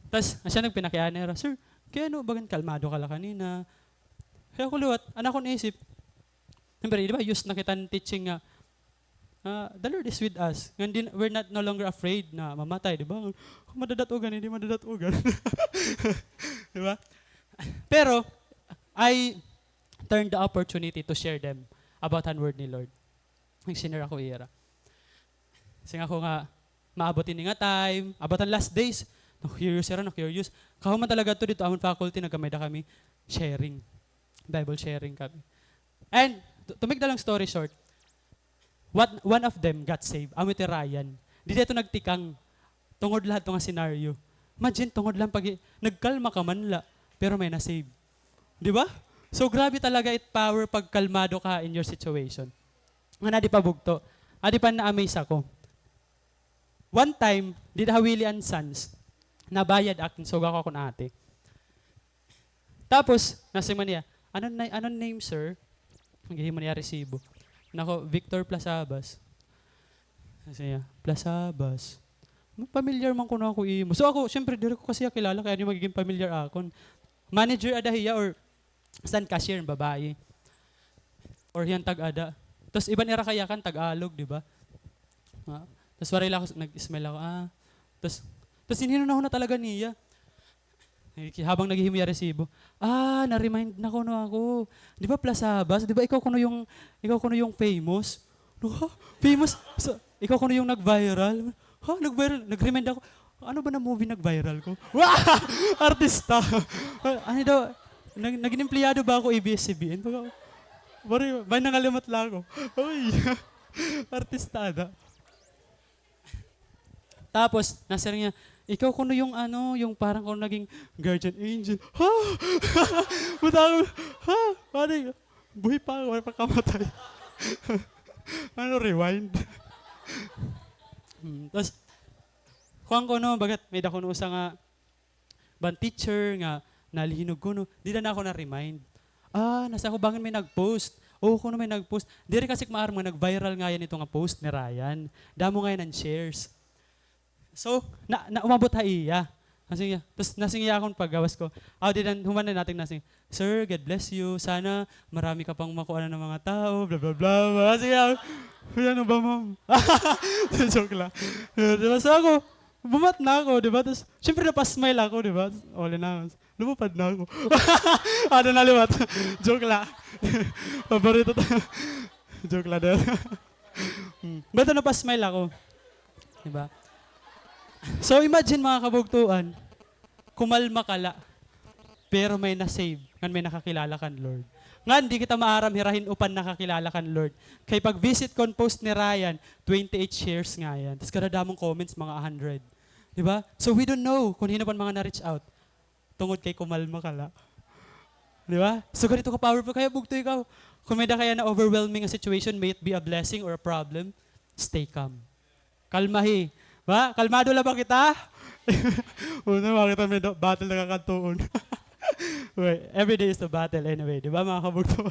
Tas, siya nagpinakiana hira, "Sir, kay ano, bagan kalmado ka la kanina." Kay ako liwat, an akon isip, siyempre, di ba, used na kita hin teaching nga, ah, the Lord is with us. Ngan di, we're not, no longer afraid na mamatay, di ba? Madadat-ogan, hindi madadat-ogan. Di ba? Pero, I turned the opportunity to share them about an word ni Lord. Nag-share ako ira. Siring ako nga, maabot ini nga time, about an last days. Na-curious ira, na-curious. Kahuman talaga to didto amon faculty, nagkamay-ada kami sharing. Bible sharing kami. And, to, to make the long story short, what, one of them got saved. Amo ito hi Ryan. Dida ito nagtikang. Tungod la hadto nga scenario. Imagine, tungod la pag-, nagkalma ka man la, pero may na-save. Di ba? So, grabe talaga it power pag kalmado ka in your situation. Ngan adi pa bugto. Adi pa na-amaze ako. One time, dida ha Willie and Sons, nabayad ak, ginsugo ko akon ate. Tapos, nasiring man niya, "Ano na, ano name, sir?" Naghimo niya resibo. Nako, "Victor Plasabas." Nasiring niya, "Plasabas. Pamilyar man kuno ako imo." So ako, siyempre, diri ko kasi hiya kilala, kay ano magiging pamilyar akon. Manager ada hiya or stand cashier, babaye. Or hiya an tag-ada. Tas iba an ira kayakan, Tagalog, di ba? Ah, tas waray la ako, nag-smile ako, ah. Tas, tas hinhinunahuna talaga niya. Eh, ki-, habang naghihimo hiya resibo, "Ah, na-remind na kuno ako. Di ba, Plasabas? Di ba ikaw kuno yung, ikaw kuno yung famous?" "Ha? Famous? Sa, ikaw kuno yung nag-viral?" "Ha? Nag-viral?" Nag-remind ako, "Ano ba na movie nag-viral ko?" Artista. Ano daw, nag-, naging empleyado ba ako A B S C B N? Baga, pare, may nangalimot la ako. Uy, artista ada. Tapos, nasiring niya, "Ikaw kuno yung ano, yung parang kuno naging guardian angel." Ha? Buta ako, ha? Pare, buhi pa ako, wala pa kamatay. Ano, rewind? Hmm, tas, kuan kuno, bagat may-ada kuno usa nga ban teacher nga nalihinog kuno, dida na ako na-remind. Ah, nasiring ako bangin may nag-post. Oo, kuno may nag-post. Diri kasi ko maaram nga nag-viral ngayan ito nga post ni Ryan. Damo ngayan an shares. So, na, na umabot ha iya. Nasiring niya, tas nasiring niya akon paggawas ko. Aw, dida, human na natin nasiring, "Sir, God bless you. Sana marami ka pang makuha na ng mga tao, bla, bla, bla, bla." Nasiring niya, "Uy, ano ba, ma'am?" Joke lang. Di ba? So ako, bumat na ako, di ba? Tas, siyempre, napa-smile ako, di ba? Tas, uli na ako. Lumupad na ako. Ano na liwat? Joke lang. Paborito ta-, joke lang din. Hmm. Basta napa-smile ako. Di ba? So, imagine, mga kabugtuan, kumalma ka la, pero may na-save, ngan may nakakilala kan Lord. Ngan di kita maaram hira hin-o pa an nakakilala kan Lord. Kay pag-visit ko an post ni Ryan, twenty-eight shares ngayan. Tas kada damo hin comments, mga hundred. Di ba? So we don't know kon hin-o pa an mga na-reach out. Tungod kay kumalma ka la. Di ba? So ganito ka powerful. Kaya bugto ikaw. Kon may-ada ka yana na overwhelming nga situation, may it be a blessing or a problem, stay calm. Kalmahi. Ba? Kalmado la ba kita? Una, makita may do-, battle na kakadtuon. Wait, every day is a battle anyway. Di ba, mga kabugto?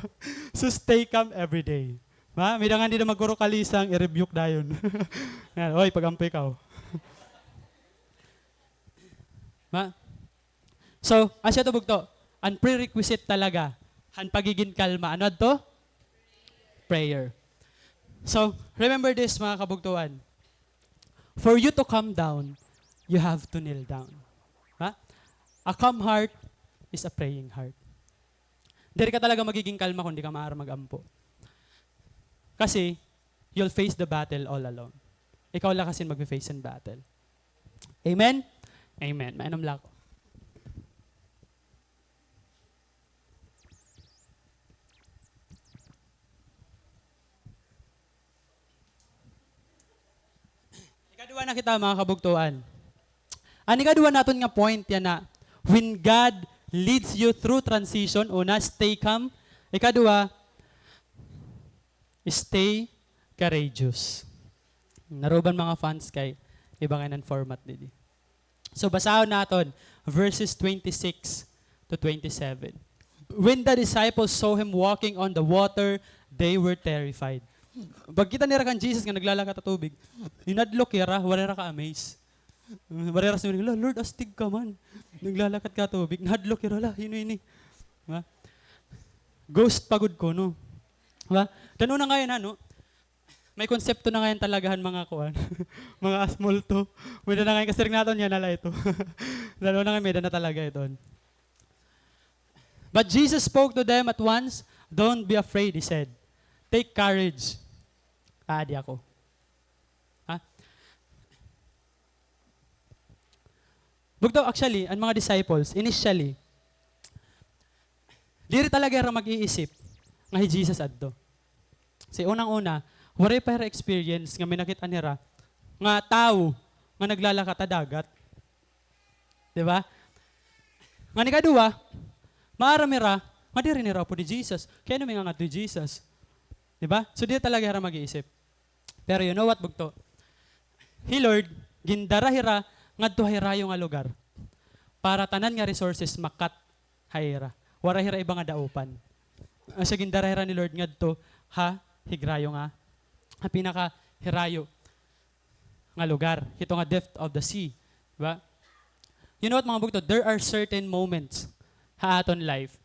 So stay calm every day. Ma, may-ada nga dida magkuro kalisang, i-rebuke dayon. Yan, oy, pag-ampo ikaw. Ma? So, asya to bugto, an prerequisite talaga han pagigin kalma, ano adto? Prayer. So, remember this, mga kabugtoan. For you to calm down, you have to kneel down. Ha? A calm heart is a praying heart. Diri ka talaga magiging kalma kon di ka maaram mag-ampo. Kasi, you'll face the battle all alone. Ikaw la kasi an magfe-face hin battle. Amen? Amen. Mainom la ako. Ikaduha na kita, mga kabugtoan. An ikaduha naton nga point yana, when God leads you through transition, una, stay calm. Ikaduha, stay courageous. Naruba an mga fonts kay iba ngay-an an format didi. So, basahon naton, verses twenty-six to twenty-seven. When the disciples saw him walking on the water, they were terrified. Pagkita nira kan Jesus nga naglalakat ha tubig, hinadlok hira, waray hira ka-amaze. Waray hira siring, "Hala, Lord, astig ka man. Naglalakat ka ha tubig." Nahadlok hira, "Hala, hin-o ini?" Di ba? Ghost pa gud kuno. Di ba? Tan-aw na ngay-an, ano? May konsepto na ngay-an talaga han mga kuan. Mga multo. May-ada na ngay-an kasiring naton yana la ito. Lalo na ngay-an may-ada na talaga iton. But Jesus spoke to them at once. "Don't be afraid," he said. "Take courage. Aadi ako." Ha? Bugto, actually, an mga disciples, initially, diri talaga hira mag-iisip nga hi Jesus adto. Kasi unang-una, waray pa hira experience nga may nakit-an hira nga tawo nga naglalakat ha dagat. Di ba? Ngan ikaduha, maaram hira nga diri nira upod hi Jesus. Kay ano may ngangadto hi Jesus? Di ba? So, diri talaga hira mag-iisip. Pero you know what, bugto? Hi Lord, gindara hira ngadto ha hirayo nga lugar para tanan nga resources ma-cut ha ira. Waray hira iba nga daupan. Asya gindara hira ni Lord ngadto ha higrayo nga, ha pinakahirayo nga lugar, hito nga depth of the sea. Di ba? You know what, mga bugto? There are certain moments ha aton life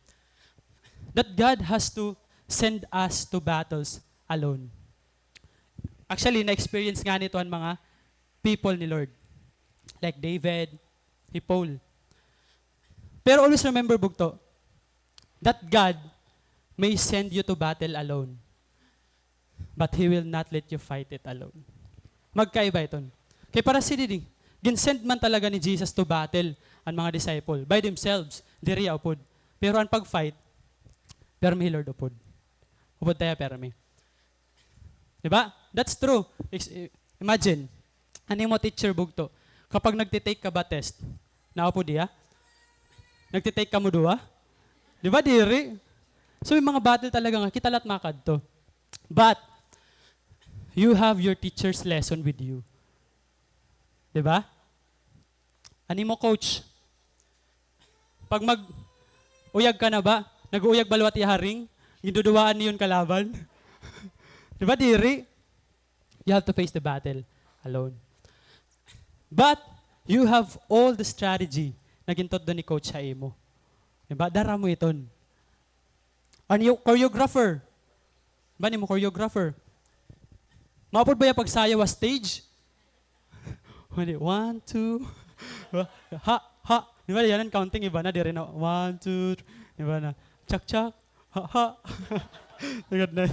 that God has to send us to battles alone. Actually, na-experience ngani ito an mga people ni Lord. Like David, hi Paul. Pero always remember, bugto, that God may send you to battle alone, but He will not let you fight it alone. Magkaiba iton. Kay para sini didi, ginsend man talaga ni Jesus to battle an mga disciple by themselves, diri hiya upod. Pero an pag-fight, pirmi hi Lord upod. Upod ta hiya pirmi. Di ba? That's true. Ex-, i-, imagine, an imo teacher, bugto, kapag nagti-take ka ba test, naupod hiya? Nagti-take kamo duha? Di ba, diri? So, may mga battle talaga nga kita la it makadto. But, you have your teacher's lesson with you. Di ba? An imo coach, pag mag-uyag ka na ba, nag-uuyag ba liwat hiya ha ring? Ginduduwaan niyo an kalaban? Di ba, diri? You have to face the battle alone. But you have all the strategy na gintutdo ni coach ha imo. Di ba? Dara mo iton. An iyo choreographer. Ba, an imo choreographer, maupod ba hiya pagsayaw ha stage? One, two. Ha, ha. Di ba, yana an counting, iba na, diri na. One, two, three. Iba na. Chak, chak. Ha, ha. Tugod na.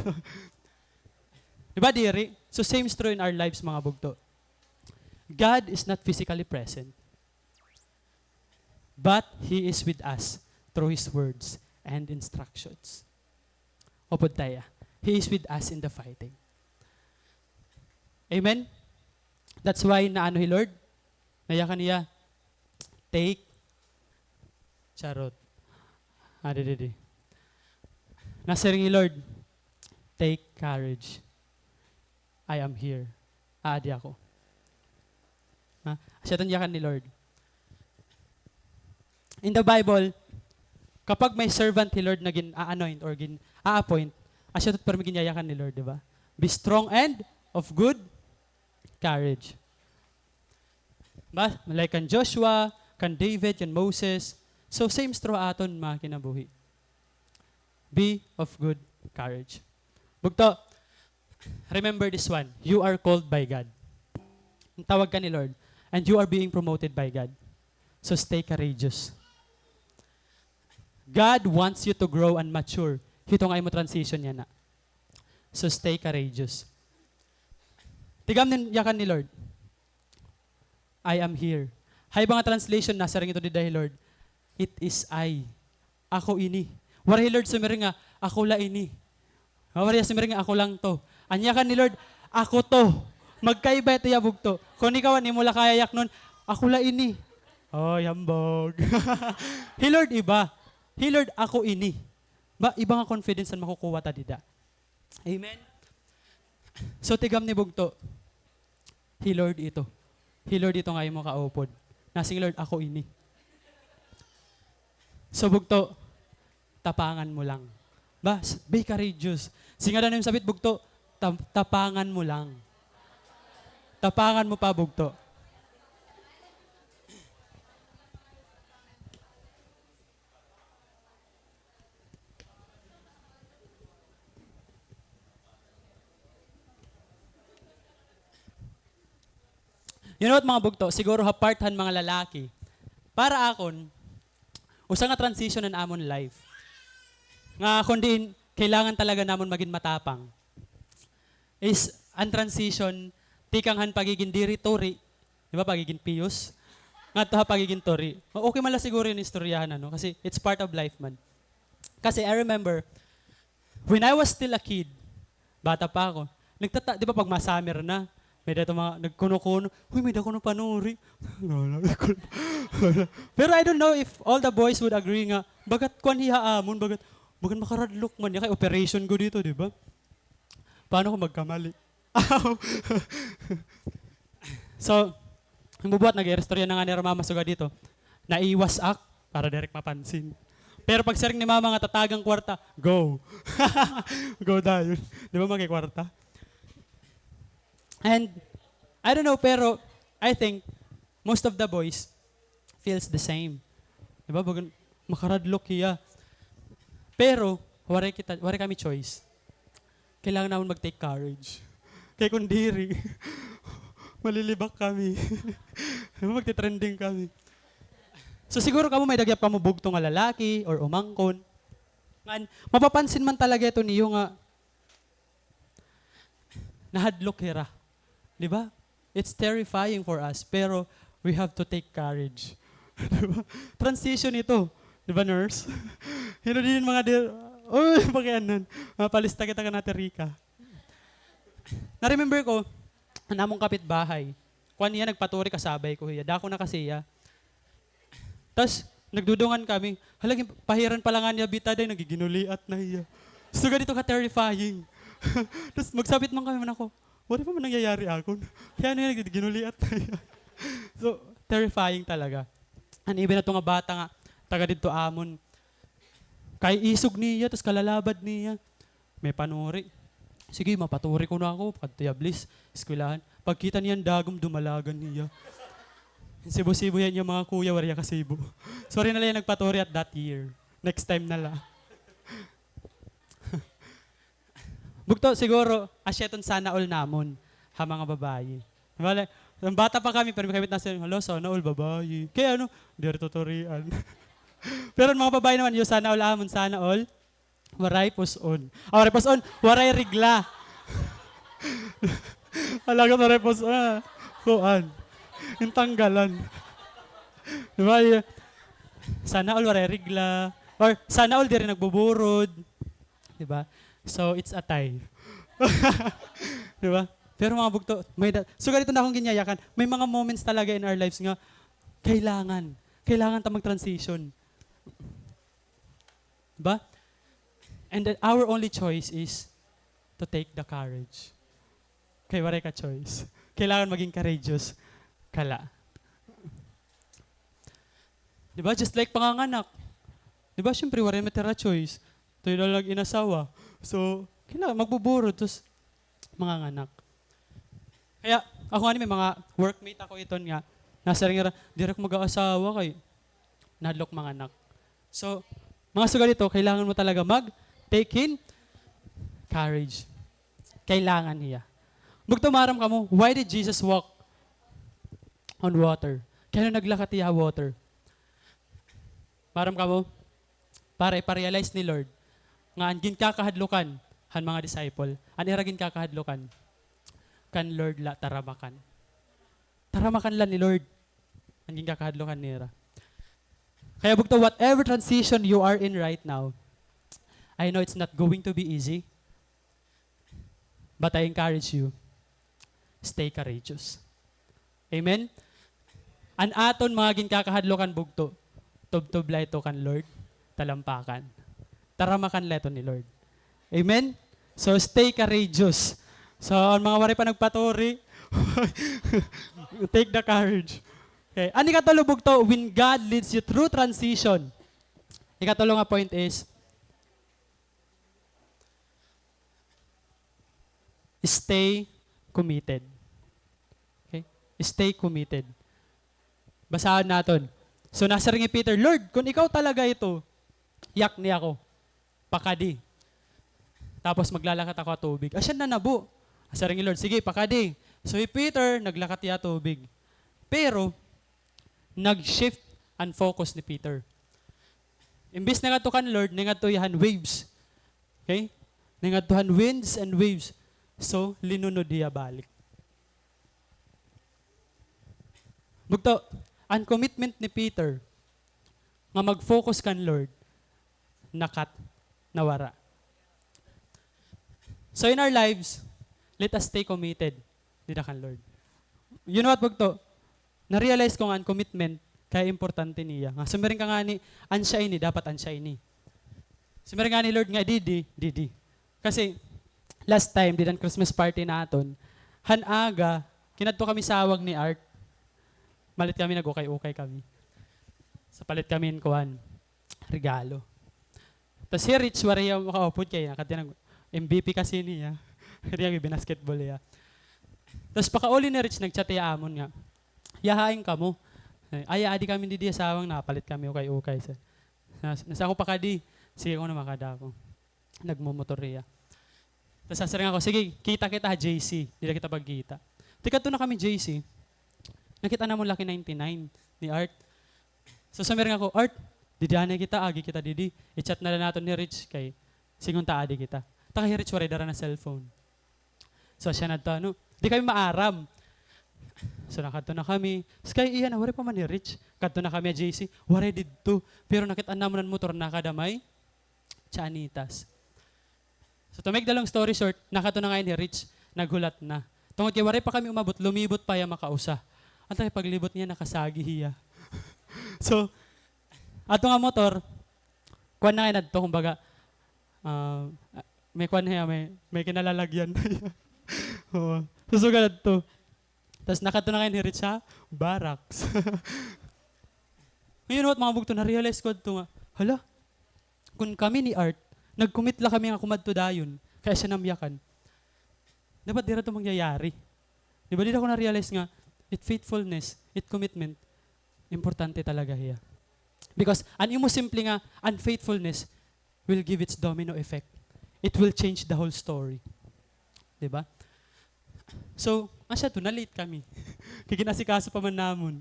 Di ba, diri? So, same is true in our lives, mga bugto. God is not physically present. But He is with us through His words and instructions. Upod ta hiya. He is with us in the fighting. Amen? That's why naano hi Lord? Nayakan niya, "Take," charot. Adi, di, di. Nasiring hi Lord, "Take courage. I am here." Aadi ako. Ha? Asya iton yakan ni Lord. In the Bible, kapag may servant hi Lord na gin-a-anoint or gin-a-appoint, asya iton pirmi ginyayakan ni Lord, di ba? "Be strong and of good courage." Ba? Like kan Joshua, kan David, kan Moses. So, same story ha aton mga kinabuhi. Be of good courage. Bugto, remember this one. You are called by God. Tawag ka ni Lord. And you are being promoted by God. So stay courageous. God wants you to grow and mature. Hito nga imo transition yana. So stay courageous. Tigam nin yakan ni Lord. "I am here." Ha iba nga translation, nasiring ito dida hi Lord, "It is I." Ako ini. Waray hi Lord sumiring nga, "Ako la ini." Waray hiya sumiring nga, "Ako lang to." An yakan ni Lord, "Ako to." Magkaiba ito hiya, bugto. Kon ikaw, an imo la kaya yaknon, "Ako la ini." Oy, hambog. Hi Lord iba. Hi Lord, "Ako ini." Ba, iba nga confidence an makukuha ta dida. Amen? So, tigam ni bugto, "Hi Lord ito. Hi Lord ito nga imo kaupod." Nasiring, "Lord, ako ini." So, bugto, tapangan mo lang. Ba, s-, be courageous. Siring ngada han im sapit, bugto, "Ta-, tapangan mo lang." Tapangan mo pa, bugto. You know what, mga bugto? Siguro ha part han mga lalaki, para akon, usa nga transition an amon life. Nga kon diin, kailangan talaga namon magin matapang. Is an transition tikang han pagigin diri turi, di ba, pagigin piyos, ngadto ha pagigin turi. O-, okay man la siguro iton istoryahan, ano, kasi it's part of life man. Kasi I remember, when I was still a kid, bata pa ako, nagtata-, di ba, pag mga summer na, may-ada ito mga nagkuno-kuno, "Uy, may-ada kuno panuri." Pero I don't know if all the boys would agree nga, bagat kuan hiya ha amon, bagat, bagat makaradlok man hiya, kay operation gud ito, di ba? Paano kung magkamali? So, an bubuhat, nag-iristorya na ngani hira mama sugad dito. Naiwas ak para diri ak mapansin. Pero pagsiring ni mama nga tatagan kwarta, go. Go dayon. Di ba, makikwarta? And, I don't know, pero I think most of the boys feels the same. Di ba? Bagan, makaradlok hiya. Pero, waray kita, waray kami choice. Kailangan namon mag-take courage. Kay kon diri, malilibak kami. Di ba, magte-trending kami. So, siguro kamo may-ada gihap kamo bugto nga lalaki or umangkon. Ngan, mapapansin man talaga ito niyo nga nahadlok hira. Di ba? It's terrifying for us, pero we have to take courage. Di ba? Transition ito. Di ba, nurse? Hino din mga dir-, oh, pakianan. Mapalista kita kan Ate Rica. Na-remember ko, an amon kapitbahay. Kuan hiya, nagpaturi kasabay ko hiya. Dako na kasi hiya. Tas, nagdudungan kami. Hala, gin-, pahiran pa la ngani hiya bitaday, nagiginuliat na hiya. Sugad ito ka-terrifying. Tas, magsabit man kami man ako, "Waray pa man nangyayari akon. Kay ano hiya, nagiginuliat na hiya." So, terrifying talaga. An even ato nga bata nga, taga didto amon. Kay isog niya, tas kalalabad niya. May panuri. Sige, mapaturi kuno ako. Kadto hiya, blis, eskwelahan. Pagkita niya an dagom, dumalagan hiya. Sibo-sibo hiya an iya mga kuya, waray hiya kasibo. So, waray na la hiya nagpaturi at that year. Next time na la. Bugto, siguro, asya iton sana all namon, ha mga babayi. Bale, an bata pa kami, pero kami nasiring, "Hala, sana all babayi." Kay ano, diri tuturian. Pero an mga babayi naman, yo, sana all amon, sana all waray pus-on. Ah, waray pus-on, waray regla. Alagad waray pus-on, ah, kuan. Intanggalan. Di ba? Y-, sana all waray regla. Or sana all diri nagbuburod. Di ba? So, it's a tie. Di ba? Pero mga bugto, may da-, sugad ito na akong ginyayakan, may mga moments talaga in our lives nga kailangan, kailangan ta mag-transition. Diba? And then our only choice is to take the courage. Kay waray ka choice. Kailangan maging courageous ka la. Di ba? Just like panganganak. Di ba? Siyempre, waray matira choice. Tuyo na lang inasawa. So, kailangan magbuburod, tapos manganganak. Kaya, ako nga ni, may mga workmate ako iton nga, nasiring hira, "Diri ako mag-aasawa kay nahadlok manganak." So, mga sugad ito, kailangan mo talaga mag-take in courage. Kailangan hiya. Bugto, maaram kamo, why did Jesus walk on water? Kay ano naglakat hiya ha water? Maaram kamo, para ipa-realize ni Lord nga an ginkakahadlokan han mga disciple, an ira ginkakahadlokan, kan Lord la taramakan. Taramakan la ni Lord an ginkakahadlokan nira. Kaya bugto, whatever transition you are in right now, I know it's not going to be easy, but I encourage you, stay courageous. Amen? An aton mga ginkakahadlokan bugto, tubtob la ito kan Lord, talampakan. Taramakan la ito ni Lord. Amen? So, stay courageous. So, an mga waray pa nagpaturi, take the courage. Okay. An ikatulo bugto, when God leads you through transition. Ikatulo nga point is, stay committed. Okay? Stay committed. Basahon naton. So, nasiring hi Peter, "Lord, kon ikaw talaga ito, yakni ako. Pakadi. Tapos maglalakat ako ha tubig." Asya nanabo. Siring ni Lord, "Sige, pakadi." So, hi Peter, naglakat hiya ha tubig. Pero, nag-shift an focus ni Peter. Imbis na ngadto kan Lord, nangadto hiya han waves. Okay? Nangadto han winds and waves. So, linunod hiya balik. Bugto, an commitment ni Peter nga mag-focus kan Lord, nakat, nawara. So in our lives, let us stay committed dida kan Lord. You know what, bugto? Na-realize ko nga an commitment kay importante niya. Nga sumiring ka ngani, an siya ini, dapat an siya ini. Sumiring ngani Lord nga didi, didi. Kasi last time, dida han Christmas party naton, han aga, kinadto kami sawag ni Art. Malit kami, nag-ukay-ukay kami. So palit kami hin kuan, regalo. Tas hi Rich, waray hiya makaupod kay nakadto nag-M V P kasi niya. Kay niya, binasketball hiya. Tas pakauli ni Rich, nag-chat hiya amon nga, "Yahain kamo." Ay, adi kami didi ha sawag, napalit kami ukay-ukay. Sa, nas-, nasa ako pakadi. Sige ko na, makada ako. Nagmomotor hiya. Tas nasiring ako, "Sige, kita kita ha J C. Dida kita pagkita." Tikadto na kami J C. Nakit-an namon Lucky ninety-nine ni Art. So, sumiring ako, "Art, didi anay kita, agi kita didi. I-chat na la naton ni Rich kay sidngon ta adi kita." Ta kay hi Rich waray dara na cellphone. So, siya nadto, ano, di kami maaram. So, nakadto na kami. Kay iya na, waray pa man hi Rich. Kadto na kami ha J C. Waray didto. Pero nakit-an namon an motor nakada may Chanitas. So, to make the long story short, nakadto na ngay-an hi Rich, naghulat na. Tungod kay waray pa kami umabot, lumibot pa hiya makausa. An ta kay paglibot niya, nakasagi hiya. So, ato nga motor, kuan na ngay-an adto, kumbaga, ah, may kuan hiya, may, may kinalalagyan na hiya. Oo. So, sugad adto. Tas nakadto na ngay-an hi Rich ha barracks. Ngayon, what, mga bugto, na-realize ko adto nga, hala, kun kami ni Art, nag-commit la kami nga kumadto dayon, kay asya namyakan, dapat diri adto mangyayari. Di ba, dida ko na-realize nga, it faithfulness, it commitment, importante talaga hiya. Because an imo simple nga unfaithfulness will give its domino effect. It will change the whole story. Di ba? So, asya to, na-late kami. Kay gin-asikaso pa man namon.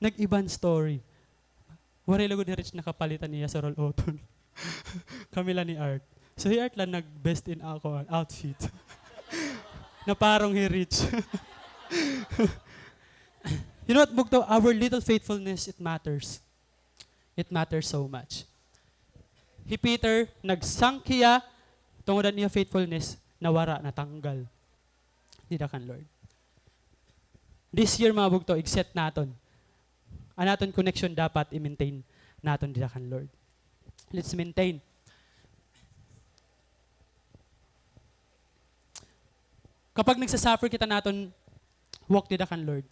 Nag-iba an story. Waray lugod hi Rich nakapalit han iya surol-oton. Kami la ni Art. So, hi Art la nag-best in ako outfit. Naparong hi Rich. You know what, bugto? Our little faithfulness, it matters. It matters so much. Hi Peter, nag-sunk hiya, tungod an iya faithfulness, nawara, natanggal. dida kan Lord. This year, mga bugto, i-set naton an aton connection dapat i-maintain naton dida kan Lord. Let's maintain. Kapag nagsasuffer kita naton walk dida kan Lord,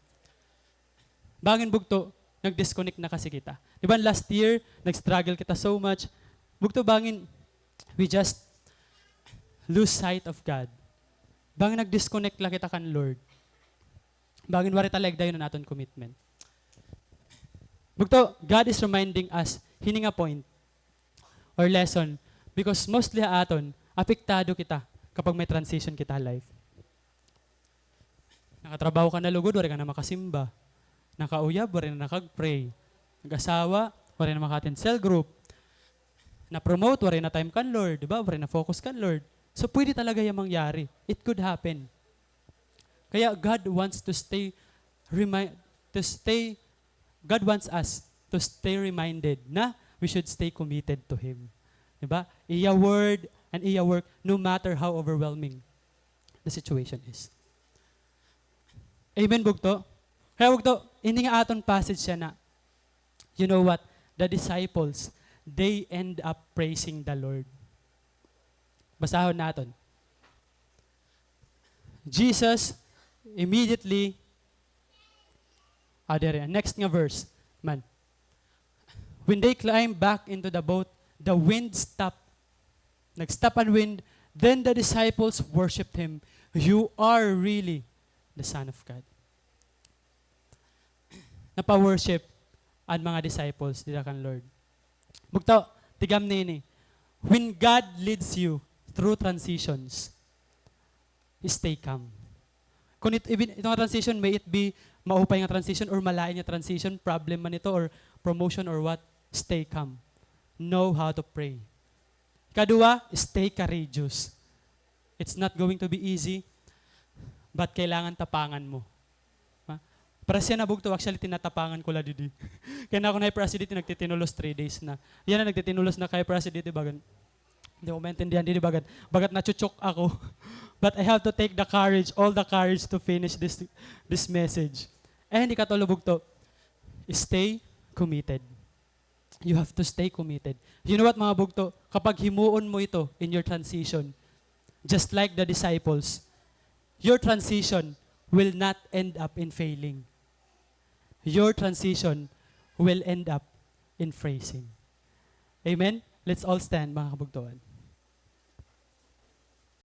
bangin bugto, nag-disconnect na kasi kita. Di ba last year, nag-struggle kita so much. Bugto bangin, we just lose sight of God. Bangin nag-disconnect la kita kan Lord. Bangin waray ta la igdayon an aton commitment. Bugto, God is reminding us hini nga point or lesson because mostly ha aton, apektado kita kapag may transition kita ha life. Nakatrabaho ka na lugod, waray ka na makasimba. Nakauyab, waray na nakag-pray. Nag-asawa, waray na maka-attend cell group. Na-promote, waray na time kan Lord, di ba? Waray na focus kan Lord. So, pwede talaga yan mangyari. It could happen. Kaya God wants to stay remi-, to stay, God wants us to stay reminded na we should stay committed to Him. Di ba? Iya word and iya work, no matter how overwhelming the situation is. Amen, bugto? Kaya bugto, ini nga aton passage siya na, you know what? The disciples, they end up praising the Lord. Basahon naton. Jesus immediately, ah, diri, next nga verse man. When they climbed back into the boat, the wind stopped. Nag-stop an wind. Then the disciples worshipped him. "You are really the Son of God." Napa-worship an mga disciples dida kan Lord. Bugto, tigamni ini. When God leads you through transitions, stay calm. Kung it, even, ito nga transition, may it be maupay nga transition or malain nga transition, problem man ito or promotion or what, stay calm. Know how to pray. Ikaduha, stay courageous. It's not going to be easy, but kailangan tapangan mo. Ha? Para siya na bugto, actually, tinatapangan ko la didi. Kay na ako na-hyperacidity, nagtitinulos three days na. Yana, nagtitinulos na ka-hyperacidity, bagan. Di ko maintindihan didi, bagat, bagat nachuchok ako. But I have to take the courage, all the courage to finish this, this message. And ikatulo, bugto, stay committed. You have to stay committed. You know what, mga bugto? Kapag himuon mo ito in your transition, just like the disciples, your transition will not end up in failing. Your transition will end up in praising. Amen? Let's all stand, mga kabugtoan.